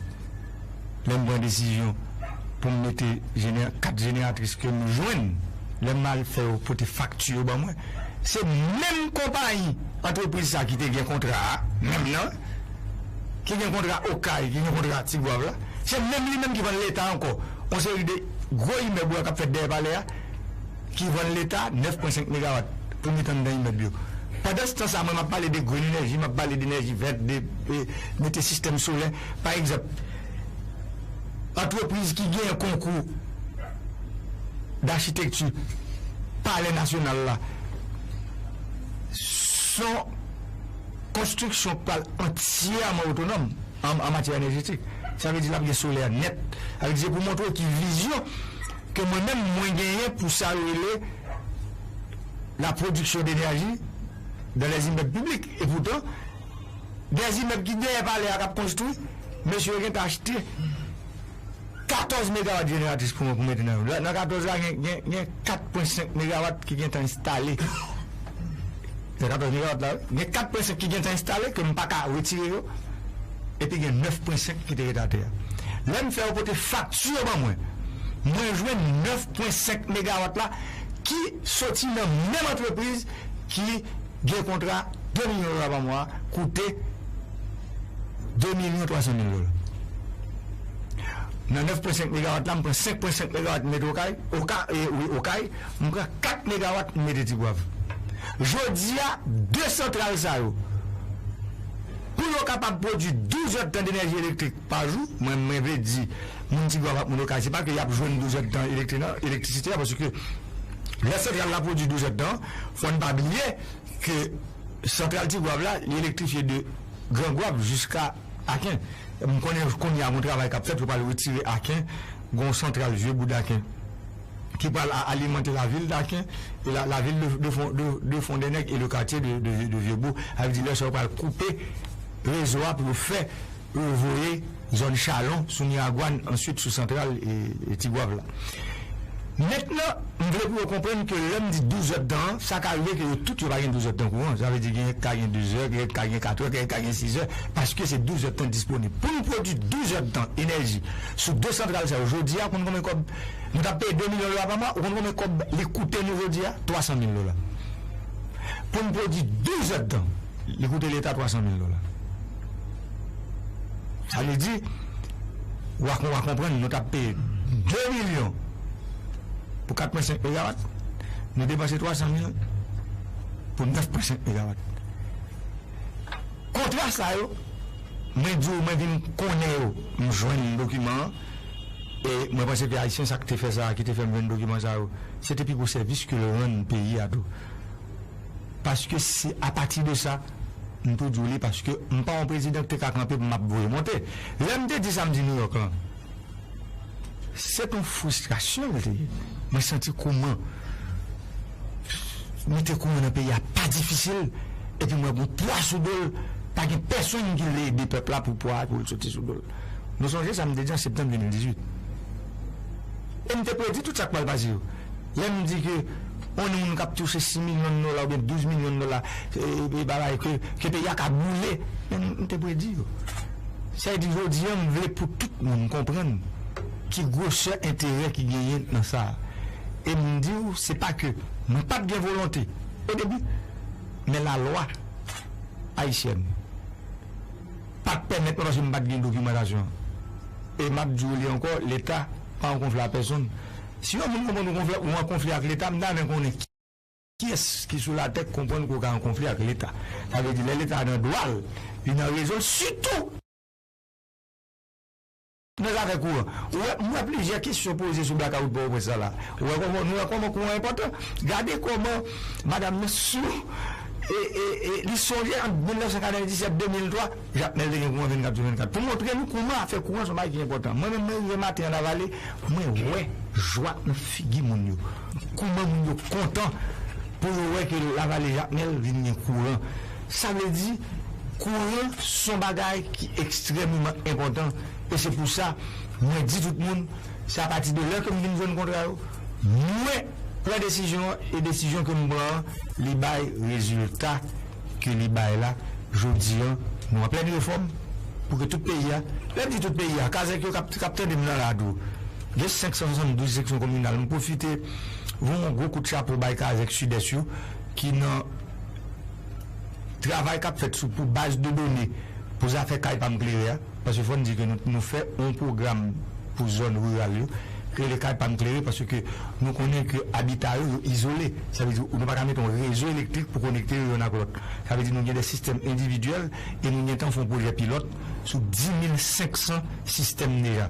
Lè m pran desizyon pou m mete jenera-, kat jeneratris ke m jwenn, lè m al fè yo pote fakti yo ban mwen, se menm konpayi, antrepriz sa ki te gen kontra a, menm nan, ki gen kontra Okay, ki gen kontra Tigwav la, se menm li menm ki vann Leta ankò yon seri de gwo imèb ou wè k ap fèt dèyè palè a, ki vann Leta nèf pwen senk megawat pou met anndan imèb yo. Pandanstan sa, mwen, m ap pale de green energy, m ap pale de enèji vèt, de, e, mete sistèm solè. Pa egzanp, antrepriz ki genyen konkou dachitekti Palè Nasyonal la, s on konstriksyon k pral antyèman otonòm an, an matyè enèjetik. Sa vle di l ap gen solè nèt. Sa vle di se pou montre w ki vizyon ke mwen menm mwen genyen pou sa yo rele la production d'énergie dans les immeubles publics. E poutan, de zimèb ki dèyè palè a k ap konstwi, mesye yo gentan achte katòz megawat jeneratris pou mwen pou mete nan yo. Nan katòz la, gen, gen, gen kat pwen senk megawat ki gentan enstale. Nan katòz megawat la, wi. Gen kat pwen senk ki gentan enstale, ke m pa ka retire yo. Epi gen nèf pwen senk ki te ret atè a. Lè m fè yo pote fakti yo ban mwen, mwen jwenn nèf pwen senk megawat la ki soti nan menm antrepriz ki gen kontra de milyon dola pa mwa, koute de milyon twa san mil dola. Nan nèf pwen senk megawat la, m pran senk pwen senk megawat m mete Okay, Okay, e, wi, Okay, m pran kat megawat m mete Tigwav. Jodi a, de santral sa yo, pou yo kapab pwodui douz èdtan denèji elektrik pa jou, mwen, mwen vle di, moun Tigwav ak moun Okay, se pa ke y ap jwenn douz èdtan elektri-, elektrisite a, paske lè santral la pwodui douz èdtan, fò n pa bliye ke santral Tigwav la, li elektrifye de Gran Gwav jiska Aken. M konnen kounye a, gon travay k ap fèt, yo pral retire Aken, gon santral Vye Boud Aken ki pral a-, alimante lavil Aken, e la, lavil de, de Fon-, de, de Fondènèg e le katye de, de, de Vye Bou. Sa vle di lè sa yo pral koupe rezo a pou yo fè, pou yo voye zòn Chalon sou Miragwàn, answit sou santral e, e Tigwav la. Mentnan, m vle pou yo konprann ke lè m di douz èdtan an, sa ka rive ke yo tout yo pa gen douz èdtan kouran. Sa vle di gen, ka gen douz è, gen, ka gen kat è, gen, ka gen sis è, paske se douz èdtan disponib. Pou nou pwodui douz èdtan enèji sou de santral sa yo, jodi a, konn konbyen kòb nou t ap peye de milyon dola pa mwa, ou konn konbyen kòb li koute nou jodi a? Twa san mil dola. Pou n pwodui douz èdtan, li koute Leta twa san mil dola. Sa vle di, w a, w a konprann, nou t ap peye de milyon pou kat pwen senk megawat, nou depanse twa san mil pou nèf pwen senk megawat. Kontra sa yo, mwen di w, mwen vin konnen yo, m jwenn dokiman an, e mwen panse ke Ayisyen sa k te fè sa, ki te fè m jwenn dokiman sa yo, se te pi gwo sèvis ke l rann peyi a tou. Paske se apati de sa, m tou di w li, paske m pa yon prezidan ki te ka kanpe pou m ap voye monte. Lè m te di sa m di Nouyòk lan, se t on fristrasyon l te ye. Mwen santi kouman mete kouran nan peyi a pa difisil, epi mwen gon pwa sou do l, pa gen pèsonn ki vle ede pèp la pou pwa a pou l soti sou do l. Nou sonje sa m te di an septanm de mil dizuit. E m te predi tout sa k pral pase yo. Lè m di ke on moun k ap touche sis milyon dola oubyen douz milyon dola, e, e bagay ke, ke peyi a ka boule, men m te predi yo. Sa vle di, jodi a, m vle pou tout moun konprann ki gwosè enterè ki genyen nan sa. E m di w, se pa ke mwen pa t gen volonte o debi, men lalwa ayisyèn pa t pèmèt mwen, paske m pa t gen dokimantasyon. E m ap di w li ankò, Leta pa an konfli a pèsonn. Si yon moun konprann ou konfli, ou an konfli ak Leta, m ta renmen konnen kiyès ki sou latè k konprann ke w ka an konfli ak Leta. Sa vle di, lè Leta nan dwa l, li nan rezon l, sitou Nan zafè kouran. Ou wè, m wè plizyè kesyon poze sou blakawout Pòtoprens la la. Ou wè kòman, nou wè kòman kouran enpòtan. Gade kòman madanm nan sou, e, e, e, li sonje ant mil nèf san katrevenndisèt, de mil twa, Jakmèl te gen kouran vennkat sou vennkat. Pou montre nou kouman afè kouran se yon bagay ki enpòtan. Mwen menm, mwen rive maten an Lavale, mwen wè jwa nan figi moun yo. Kouman moun yo kontan pou yo wè ke Lavale Jakmèl vin gen kouran. Sa vle di, kouran se yon bagay ki ekstrèmeman enpòtan. E se pou sa, mwen di tout moun, se apati de lè ke m vin jwenn kontra yo, mwen pran desizyon an, e desizyon ke m pran an, li bay rezilta ke li bay la. Jodi an, nou an plèn refòm pou ke tout peyi a, lè m di tout peyi a, kazèk yo k ap, k ap tande m nan la tou, gen senk san swasanndouz seksyon kominal. M pwofite voye yon gwo kout chapo bay kazèk Sidès yo ki nan travay k ap fèt sou, pou baz de done pou zafè kay pa m klere a. Paske fò n di ke nou, nou fè yon pwogram pou zòn riral yo, ki rele Kay Pa M Klere, paske nou konnen ke abita yo, yo izole. Sa vle di, nou pa ka mete yon rezo elektrik pou konekte yo youn ak lòt. Sa vle di, nou gen de sistèm endividyèl e nou gentan fè yon pwojè pilòt sou dis mil senk san sistèm deja.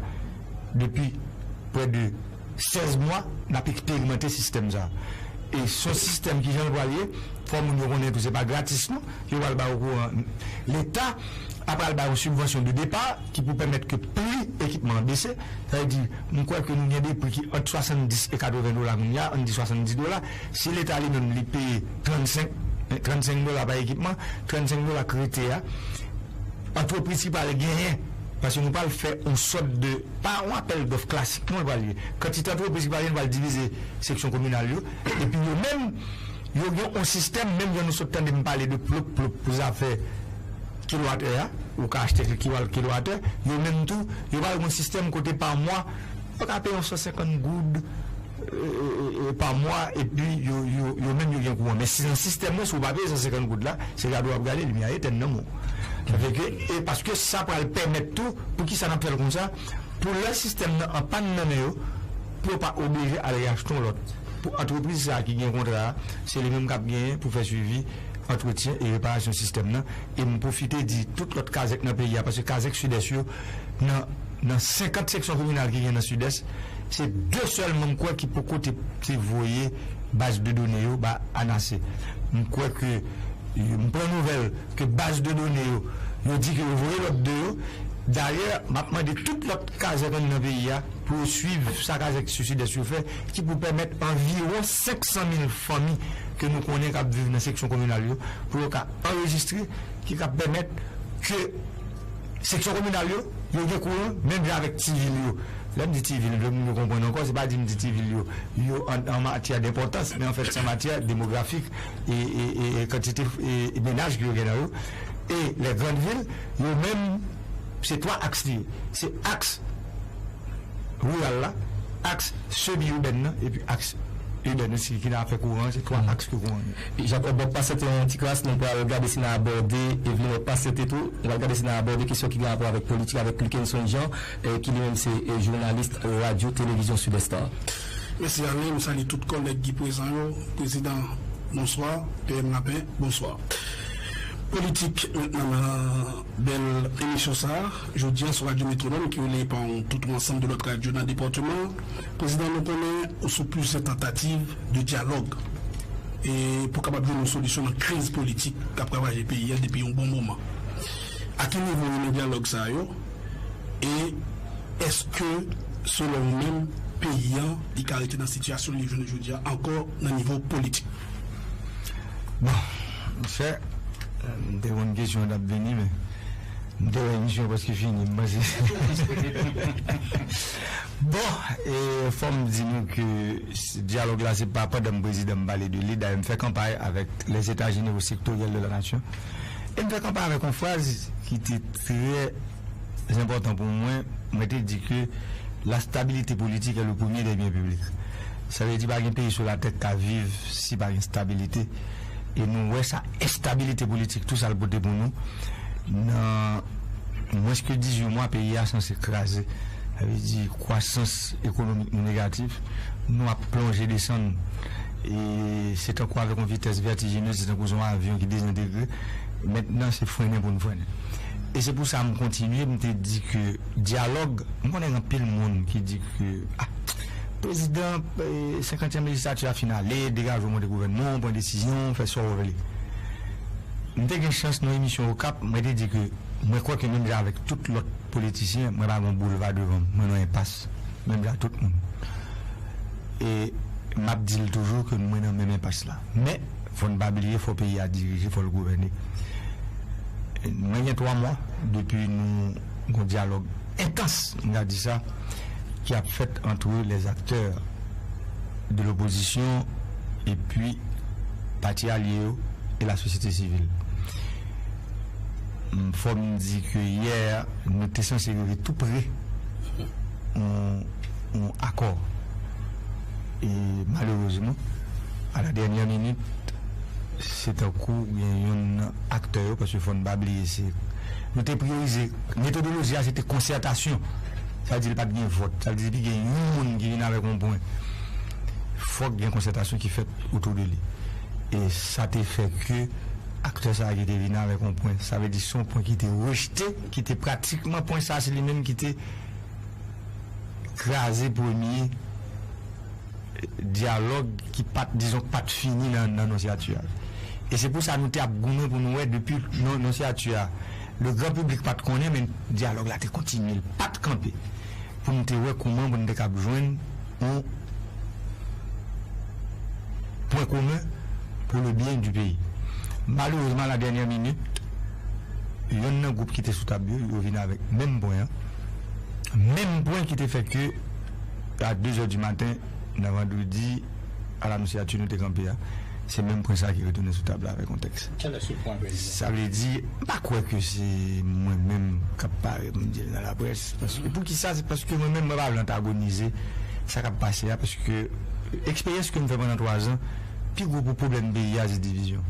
Depi prè de sèz mwa, n ap eksperimante sistèm sa a. E se yon sistèm ki jan l pral ye, fò moun yo konnen tou, se pa gratis non. Yo pral ba yo kouran. Leta ap pral ba yo sibvansyon de depa ki pou pèmèt ke pri ekipman an bese. Sa vle di, m kwè ke nou gen de pri ki ant swasanndis e katreven dola kounye a, ann di swasanndis dola. Si Leta li menm li peye trannsenk, trannsenk dola pa ekipman, trannsenk dola k rete a, antrepriz ki pral genyen, paske nou pral fè yon sòt de, pa yon apèl dòf klasik non, l pral ye. Kantite antrepriz ki pral genyen, nou pral divize seksyon kominal yo, epi yo menm, yo gen yon sistèm, menm jan nou sot tande m pale de plop plop pou zafè kilowatè a, ou ka achte kilowatè, yo menm tou, yo pral gen yon sistèm kote pa mwa, yo ka peye yon san senkant goud, e, e, e, e, pa mwa, epi yo, yo, yo menm yo gen kouran. Men si nan sistèm nan, si w pa peye san senkant goud la, se gade w ap gade, limyè etèn nan men w. Sa fè ke, e paske sa pral pèmèt tou, poukisa n ap fè l konsa, pou lè sistèm nan an pàn nan men yo, pou yo pa oblije al reachte yon lòt. Pou antrepriz sa a ki gen kontra a, se li menm k ap genyen pou fè swivi, antretyen e reparasyon sistèm nan. E m pwofite di tout lòt kazèk nan peyi a, paske kazèk Sidès yo, nan, nan senkant seksyon kominal ki gen nan Sidès, se de sèlman m kwè ki poko te, te voye baz de done yo ba ANACE. M kwè ke, m pran nouvèl ke baz de done yo, yo di ke yo voye lòt de yo. Dayè, m ap mande tout lòt kazèk nan peyi a pou yo swiv sa kazèk sou Sidès yo fè, ki pou pèmèt anviwon senk san mil fanmi ke nou konnen k ap viv nan seksyon kominal yo, pou yo ka anrejistre, ki ka pèmèt ke seksyon kominal yo, yo gen kouran, menm jan avèk ti vil yo. Lè m di ti vil, lè moun yo konprann ankò, se pa di m di ti vil yo, yo an, an matyè denpòtans, men anfèt, se an matyè demografik e, e, e, e kantite e, e mennaj ke yo gen nan yo. E lè grann vil, yo menm, se twa aks li ye. Se aks riral la, aks semi-ibèn nan, epi aks ibèn nan, si ki nan afè kouran, se twa aks ke kouran ye. Jacob, w ap pasyante yon ti kras, nou pral gade si n a abòde, Evelyn, w ap pasyante tou, nou pral gade si n a abòde kesyon ki gen rapò avèk politik, avèk Luckenson Jean, eh, ki li menm se, eh, jounalis Radyo Televizyon Sidès la. Mèsi, Alain. M salye tout kòlèg ki prezan yo. Prezidan, bonswa. P M Lapin, bonswa. Politik mentnan nan bèl emisyon sa a. Jodi a, sou Radyo Metwonòm, ki releye pa yon tout yon ansanm de lòt radyo nan depatman an, prezidan, nou konnen ou sou plizyè tantativ de dyalòg e pou kapab jwenn yon solisyon nan kriz politik k ap ravaje peyi a depi yon bon moman. A ki nivo yo nan dyalòg sa yo? E èske, selon ou menm, peyi a, li ka rete nan sitiyasyon li ye jounen jodi a ankò nan nivo politik? Bon, monchè, m te konn kesyon an t ap vini, men m te wè emisyon an prèske fini, m panse. Bon, e fò m di nou ke s-, dyalòg la, se pa pandan m prezidan m pale de li. Dayè, m fè kanpay avèk les États généraux sectoriels de la nation. E m fè kanpay avèk yon fraz ki te trè enpòtan pou mwen. Mwen te di ke la stabilité politique est le premier des biens publics. Sa vle di pa gen peyi sou latè k ka viv si pa gen stabilite. E nou wè sa, enstabilite politik, tou sa l pote pou nou. Nan mwens ke dizuit mwa, peyi a sanse kraze. Sa vle di kwasans ekonomik nou negatif. Nou ap plonje desann. E se tankou avèk yon vitès vètijinez, se tankou se yon avyon ki dezentegre. Mentnan, se frennen pou n frennen. E se pou sa m kontinye, m te di ke dyalòg, m konnen gen anpil moun ki di ke, ah, prezidan, eh, senkantyèm lejislati a fin ale, degaje w monte gouvènman, pran desizyon, fè sa w vle. M te gen chans nan emisyon Okap, mwen te di ke mwen kwè ke menm jan avèk tout lòt politisyen, mwen pa gen yon boulva devan m, mwen nan enpas, menm jan tout moun. E m ap di l toujou ke mwen nan menm enpas la. Men, fò n pa bliye, fò peyi a dirije, fò l gouvène. Mwen gen twa mwa depi nou gen yon dyalòg entans, m ka di sa, ki ap fèt entre les acteurs de l'opposition epi pati alye yo e lasosyete sivil. M, fò m di ke yè, nou te sanse rive tou pre yon, yon akò. E malerezman, a la dènyè minit, se tankou gen youn nan aktè yo, paske fò n pa bliye, se, nou te priyorize, metodoloji a, se te konsètasyon. Sa vle di, li pa t gen vòt. Sa vle di, depi gen yon moun ki vin avèk yon pwen, fòk gen konsètasyon ki fèt otou de li. E sa te fè ke aktè sa a ki te vin avèk yon pwen, sa vle di, se yon pwen ki te rejte, ki te pratikman, pwen sa a, se li menm ki te kraze premye dyalòg ki pa t, dizon, ki pa t fini nan, nan nonsyati a. E se pou sa nou te ap goumen pou nou wè depi non, nonsyati a, le gran piblik pa t konnen, men dyalòg la te kontinye, l pa t kanpe. Pou nou te wè kouman pou nou te kab jwenn yon pwen komen pour le bien du pays. Malerezman, a la dènyè minit, youn nan gwoup ki te sou tab yo, yo vin avèk menm pwen an. Menm pwen ki te fè ke, a de zè di maten, nan vandredi, a la nonsyati nou te kanpe a, se menm pwen sa a ki retounen sou tab la avèk yon tèks. Sa vle di, m pa kwè ke se mwen menm k ap parèt pou m di l nan laprès. Paske, poukisa? Se paske mwen menm, mwen pa vle antagonize sa k ap pase a, paske eksperyans ke m fè pandan twa zan, pi gwo pou pwoblèm peyi a, se divizyon.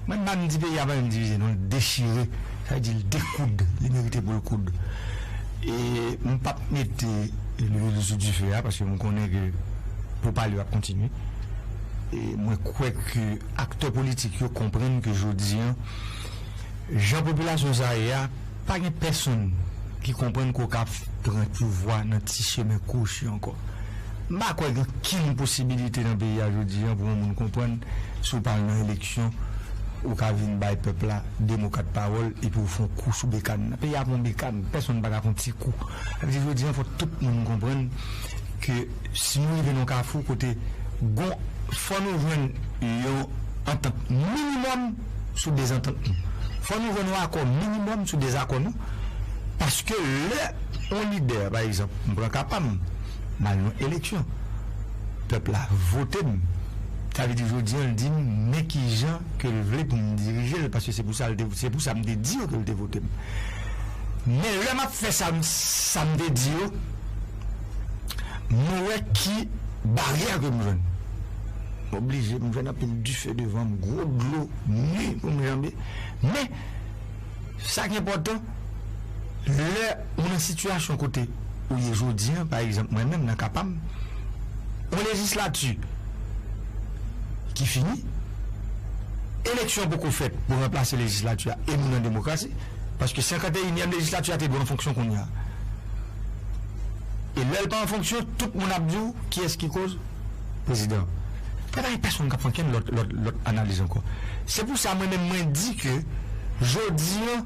Mwen, m pa vin di peyi a pa menm divize, non, l dechire. Sa vle di, l dekoud, li merite pou l koud. E m p ap mete lwil sou dife a, paske m konnen ke pou pale yo ap kontinye. E mwen kwè ke aktè politik yo konprann ke jodi an, jan popilasyon sa ye a, pa gen pèsonn ki konprann ke w ka pran pouvwa nan ti chemen kwochi ankò. M pa kwè gen okenn posibilite nan peyi a jodi an pou yon moun konprann, si w pa al nan eleksyon, ou ka vin bay pèp la demokrat pawòl epi w fè yon kou sou bekàn nan. Peyi a pa yon bekàn, pèsonn pa ka fè yon ti kou. Sa vle di, jodi an, fò tout moun konprann ke si nou rive nan yon kafou kote gon, fò nou jwenn yon antant minimòm sou dezantant nou. Fò nou jwenn yon akò minimòm sou dezakò nou. Paske lè yon lidè, pa egzanp, m pran ka pa m, m al nan eleksyon, pèp la vote m. Sa vle di, jodi an, l di m men ki jan ke l vle pou m dirije l, paske se pou sa l te, se pou sa m te di yo ke l te vote m. Men lè m ap fè sa, m, sa m te di yo, m wè ki baryè ke m jwenn. M oblije, m jwenn anpil dife devan m, gwo dlo, ni pou m janbe. Men, sa k enpòtan, lè ou nan sitiyasyon kote ou ye jodi an, pa egzanp, mwen menm nan ka pa m, yon lejislati ki fini, eleksyon poko fèt pou ranplase lejislati a e nou nan demokrasi, paske senkanteyinyèm lejislati a te dwe an fonksyon kounye a. E lè l pa an fonksyon, tout moun ap di w, kiyès ki koz? Prezidan. Men pa gen pèsonn k ap fè okenn lòt, lòt, lòt analiz ankò. Se pou sa, mwen menm, mwen di ke jodi an,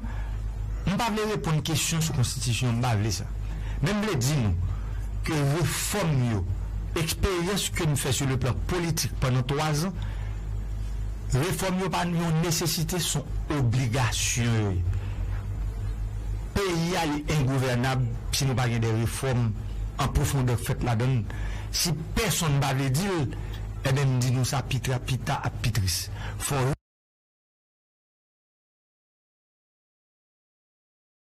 m pa vle reponn kesyon sou konstitisyon, m pa vle sa. Men m vle di nou ke refòm yo, eksperyans ke n fè sou le plan politik pandan twa zan, refòm yo pa yon nesesite, se yon obligasyon yo ye. Peyi a, li engouvènab si nou pa gen de refòm an pwofondè k fèt ladan l. Si pèsonn pa vle di l, ebyen, m di nou sa, pita, pita ap pi tris. Fò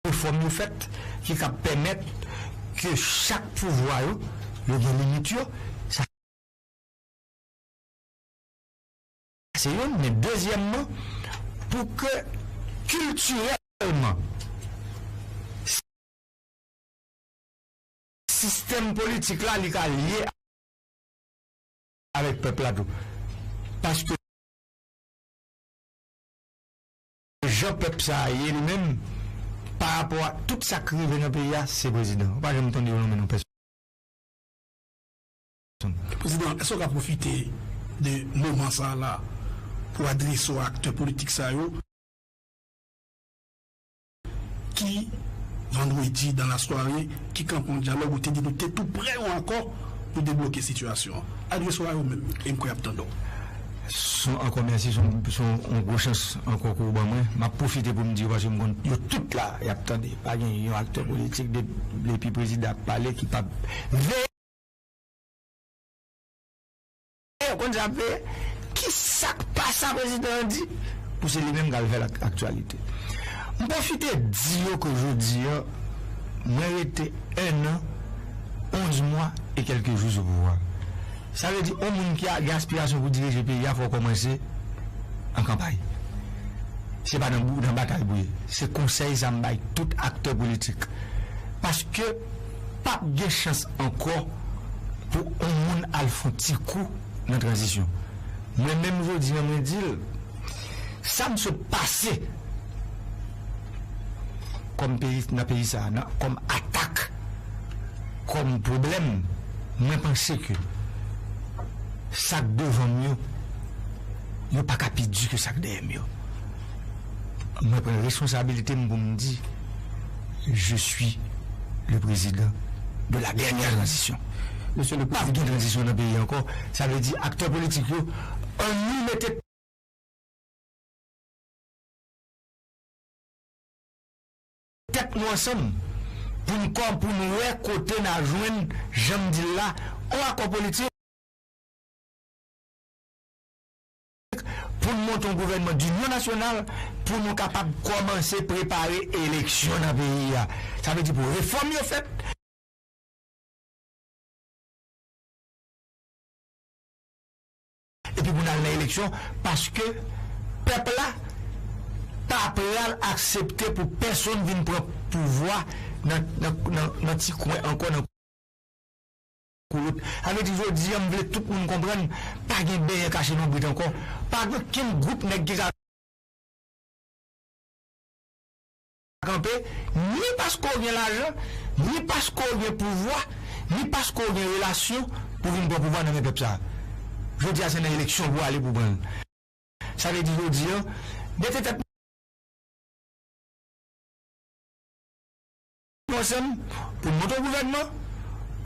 refòm yo fèt ki kab pèmèt ke chak pouvwa yo, yo gen limit yo. Sa se youn, men dezyèmman, pou ke kiltirèlman, sistèm politik la, li ka lye avèk pèp la tou. Paske jan pèp sa a ye li menm, pa rapò a tout sa k rive nan peyi a, se prezidan. Ou pa janm tande yo nonmen non pèsonn. Prezidan, èske w ka pwofite de moman sa a la pou adrese w a aktè politik sa yo ki, vandredi, dans la soirée, ki kanpe yon dyalòg, ou te di nou te tou prè yon akò pou debloke sitiyasyon an? Adrese w a yo menm, e m kwè y ap tande w. Son, ankò mèsi, son, son yon gwo chans ankò ke w ban mwen. M ap pwofite pou m di yo, paske m konn yo tout la, y ap tande. Pa gen yon aktè politik de, depi prezidan ap pale ki p ap veye. Yo konn sa ap veye. Ki sa k pa sa prezidan an di? Pou se li menm k al fè l ak aktyalite. M pwofite di yo ke jodi a, mwen rete en an, onz mwa e kèlke jou sou pouvwa. Sa vle di, yon moun ki a, gen aspirasyon pou dirije peyi a, fò w kòmanse an kanpay. Se pa nan, nan batay pou ye. Se konsèy sa m bay tout aktè politik. Paske p ap gen chans ankò pou yon moun al fè yon ti kou nan tranzisyon. Mwen menm jodi a, mwen di l, sa m sot pase kòm peyi, nan peyi sa a, nan, kòm atak, kòm pwoblèm, mwen panse ke sa k devan m yo, yo pa ka pi di ke sa k dèyè m yo. Mwen pran responsabilite m pou m di, je suis le président de la dernière transition. Mesye le Prezidan. P ap gen tranzisyon nan peyi ankò. Sa vle di aktè politik yo, ann nou mete tèt nou ansanm pou n kò, pou n wè kote n a jwenn, jan m di l la, yon akò politik pou n monte yon gouvènman dinyon nasyonal pou nou kapab kòmanse prepare eleksyon nan peyi a. Sa vle di pou refòm yo fèt. Epi pou n al nan eleksyon, paske pèp la pa pral aksepte pou pèsonn vin pran pouvwa nan, nan, nan, nan ti kwen ankò, nan koulout. Sa vle di jodi a, m vle tout moun konprann, pa gen benyen kache lonbrit ankò. Pa gen okenn gwoup nèg ki ka kanpe, ni paske w gen lajan, ni paske w gen pouvwa, ni paske w gen relasyon pou vin pran pouvwa nan men pèp sa a. Jodi a, se nan eleksyon pou w ale pou w pran l. Sa vle di jodi a, mete tèt nou ansanm pou n monte yon gouvènman.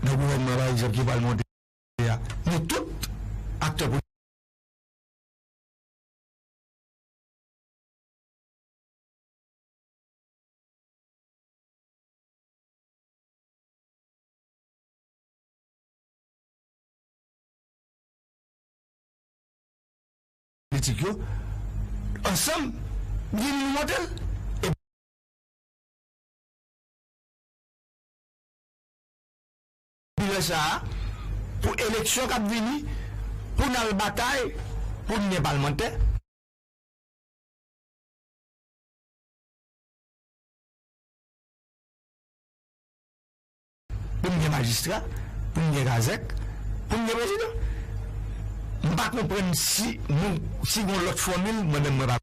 Nan gouvènman, pa egzanp, ki pral monte a, nou tout aktè politik yo, ansanm, vin nou monte l. Epi lè sa a, pou eleksyon k ap vini, pou n al batay, pou n gen palmantè, pou n gen majistra, pou n gen kazèk, pou n gen prezidan. M pa konprann si nou, si gen lòt fòmil, mwen menm mwen pa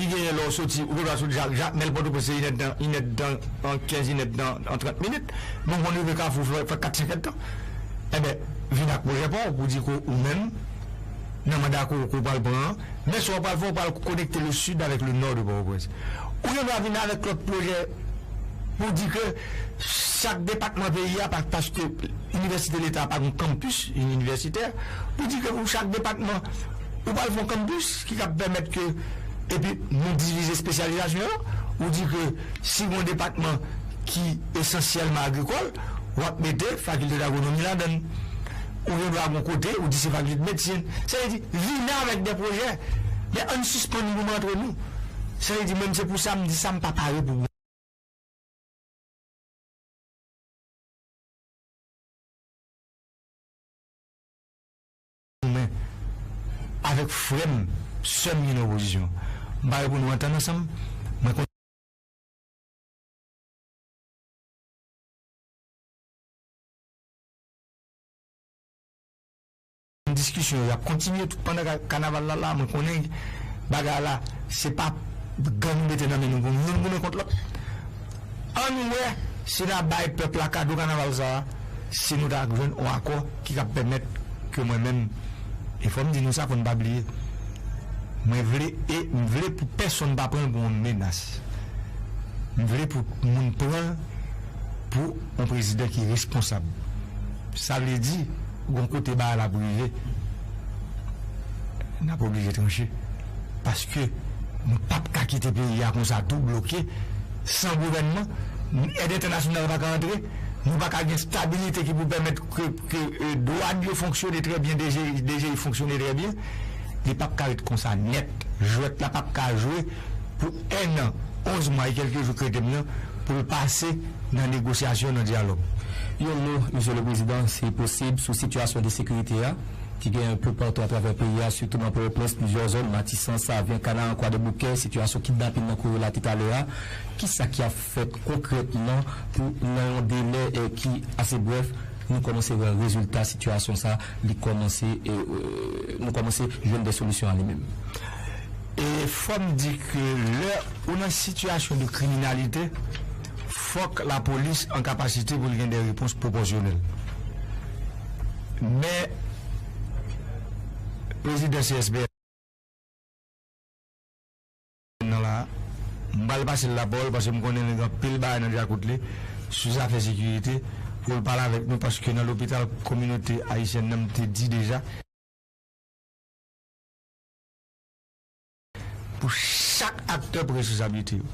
ki genyen lè w soti, ou gen dwa sot Jak, Jak, men Pòtoprens se inèdtan, inèdtan, an kenz, inèdtan, an trant minit. Men w konn rive Kafou, fè, fè kat, senk èdtan. Enben, vin ak pwojè pa w pou di ke ou menm, nan manda ke w, ke w pral pran an, men sa w pral fè, w pral konekte le sud avec le nord de Port-au-Prince. Ou gen dwa vin avèk lòt pwojè pou di ke chak depatman peyi a, pa, paske Inivèsite Leta a pa gen kanpis inivèsitè, pou di ke pou chak depatman, ou pral fè yon kanpis ki kab pèmèt ke, epi nou divize espesyalizasyon yo, ou di ke si gen yon depatman ki esansyèlman agrikòl, w ap mete fakilte dagwonomi ladan l. Ou gen dwa gen yon kote, ou di se fakilte medsin. Sa vle di, vini avèk de pwojè, men ann sispann goumen antre nou. Sa vle di, mwen, se pou sa m di sa, m pa pare pou avèk frè m, sè m ki nan opozisyon. M pare pou nou antann ansanm. Mwen konn diskisyon yo ap kontinye tout pandan ka- kanaval la la, mwen konnen bagay la, se pa gang nou mete nan men nou pou nou youn goumen kont lòt. Ann wè si n a bay pèp la kado kanaval sa a, si nou ta jwenn yon akò ki ka pèmèt ke mwen menm, e fò m di nou sa, fò n pa bliye, mwen vle, e m vle pou pèsonn pa pran l pou yon menas. M vle pou moun pran l pou yon prezidan ki responsab. Sa vle di, gon kote bagay la pou rive, n ap oblije tranche. Paske nou p ap ka kite peyi a konsa tou bloke, san gouvènman, èd entènasyonal pa ka antre, nou pa ka gen stabilite ki pou pèmèt ke, ke, e, dwàn yo fonksyone trè byen, D G I, D G I fonksyone trè byen. Li p ap ka ret konsa nèt. Jwèt la p ap ka jwe pou enn an, onz mwa e kèlke jou k rete m nan, pou l pase nan negosyasyon, nan dyalòg. Yon mo, Mesye le Prezidan, si posib, sou sitiyasyon de sekirite a, ki gen enpe patou atravè peyi a, sitou nan Pòtoprens, plizyè zòn, Matisan, Savyen, Kanaran, Kwadèboukè, sitiyasyon kidnapin nan kouri la toutalè a. Kisa ki ap fèt konkrètman pou, nan yon delè, eh, ki ase brèf, nou kòmanse wè rezilta sitiyasyon sa, li kòmanse, eh, eh, nou kòmanse jwenn de solisyon a li menm? E fò m di ke lè ou nan sitiyasyon de kriminalite, fòk lapolis an kapasite pou l gen de repons pwopòsyonèl. Men, prezidan C S P nan la, m pral pase l lapawòl paske m konnen li gen anpil bagay nan djakout li sou zafè sekirite pou l pale avèk nou, paske nan lopital kominote ayisyèn nan, m te di deja, pou chak aktè pran responsablite yo.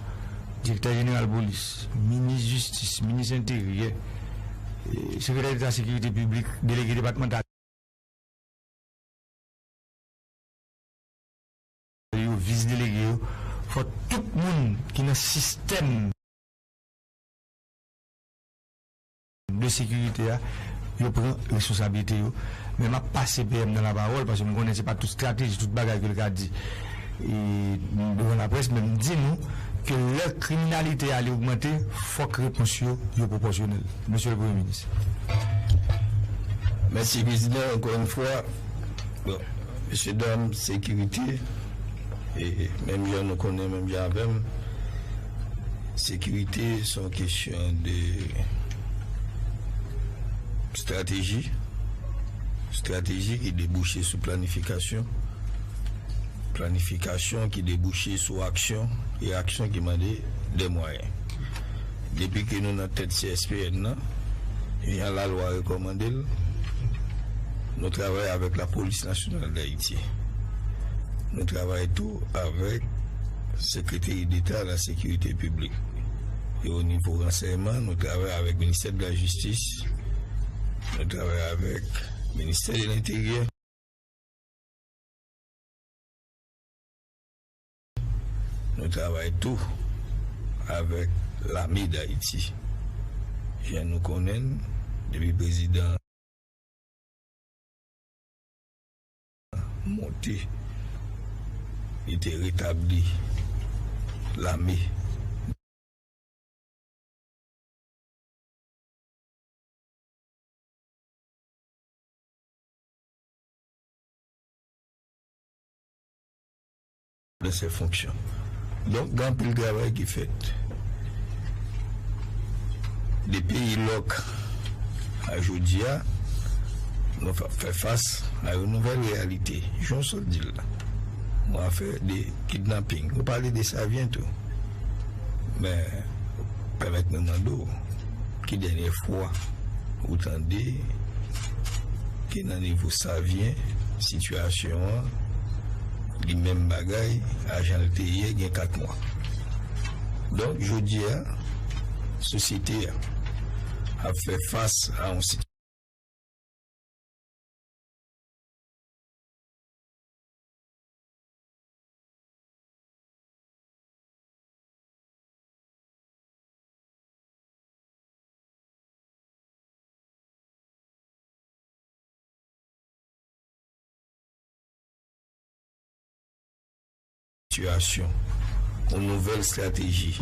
Direktè jeneral polis, minis jistis, minis enteryè, eh, sekretè deta sekirite piblik, delege depatmantal yo, vis delege yo, fò tout moun ki nan sistèm de sekirite a, yo pran responsablite yo. Men m ap pase P M nan lapawòl, paske m konnen se pa tout estrateji, tout bagay ke l ka di, e, devan laprès, men m di nou ke lè kriminalite a li ogmante, fòk repons yo, yo pwopòsyonèl. Mesye le Premye Minis. Mèsi, Prezidan, ankò yon fwa. Bon, mesye dam, sekirite, e, menm jan nou konnen, menm jan avè m, sekirite se yon kesyon de estrateji, estrateji ki debouche sou planifikasyon, planifikasyon ki debouche sou aksyon, e aksyon ki mande de mwayen. Depi ke nou nan tèt C S P N nan, jan lalwa rekòmande l, nou travay avèk Lapolis Nasyonal d Ayiti. Nou travay tou avèk Sekreteri Deta la Sekirite Piblik. E o nivo ransèyman, nou travay avèk Ministè de la Jistis, nou travay avèk Ministè de Lenteryè. Nou travay tou avèk Lame d Ayiti. Jan nou konnen l, depi prezidan monte, li te retabli lame. Dans ses fonctions. Donk, gen anpil travay ki fèt. Depi lòk a jodi a, nou fa- fè fas a yon nouvèl reyalite. Jan w sot di l la, yon afè de kidnaping. Ou pale de Savyen tou. Men, pèmèt mwen mande w, ki dènye fwa ou tande ke nan nivo Savyen, sitiyasyon an, li menm bagay a jan l te ye gen kat mwa? Donk, jodi a, sosyete a ap fè fas a yon sitiyasyon sitiyasyon, yon nouvèl estrateji.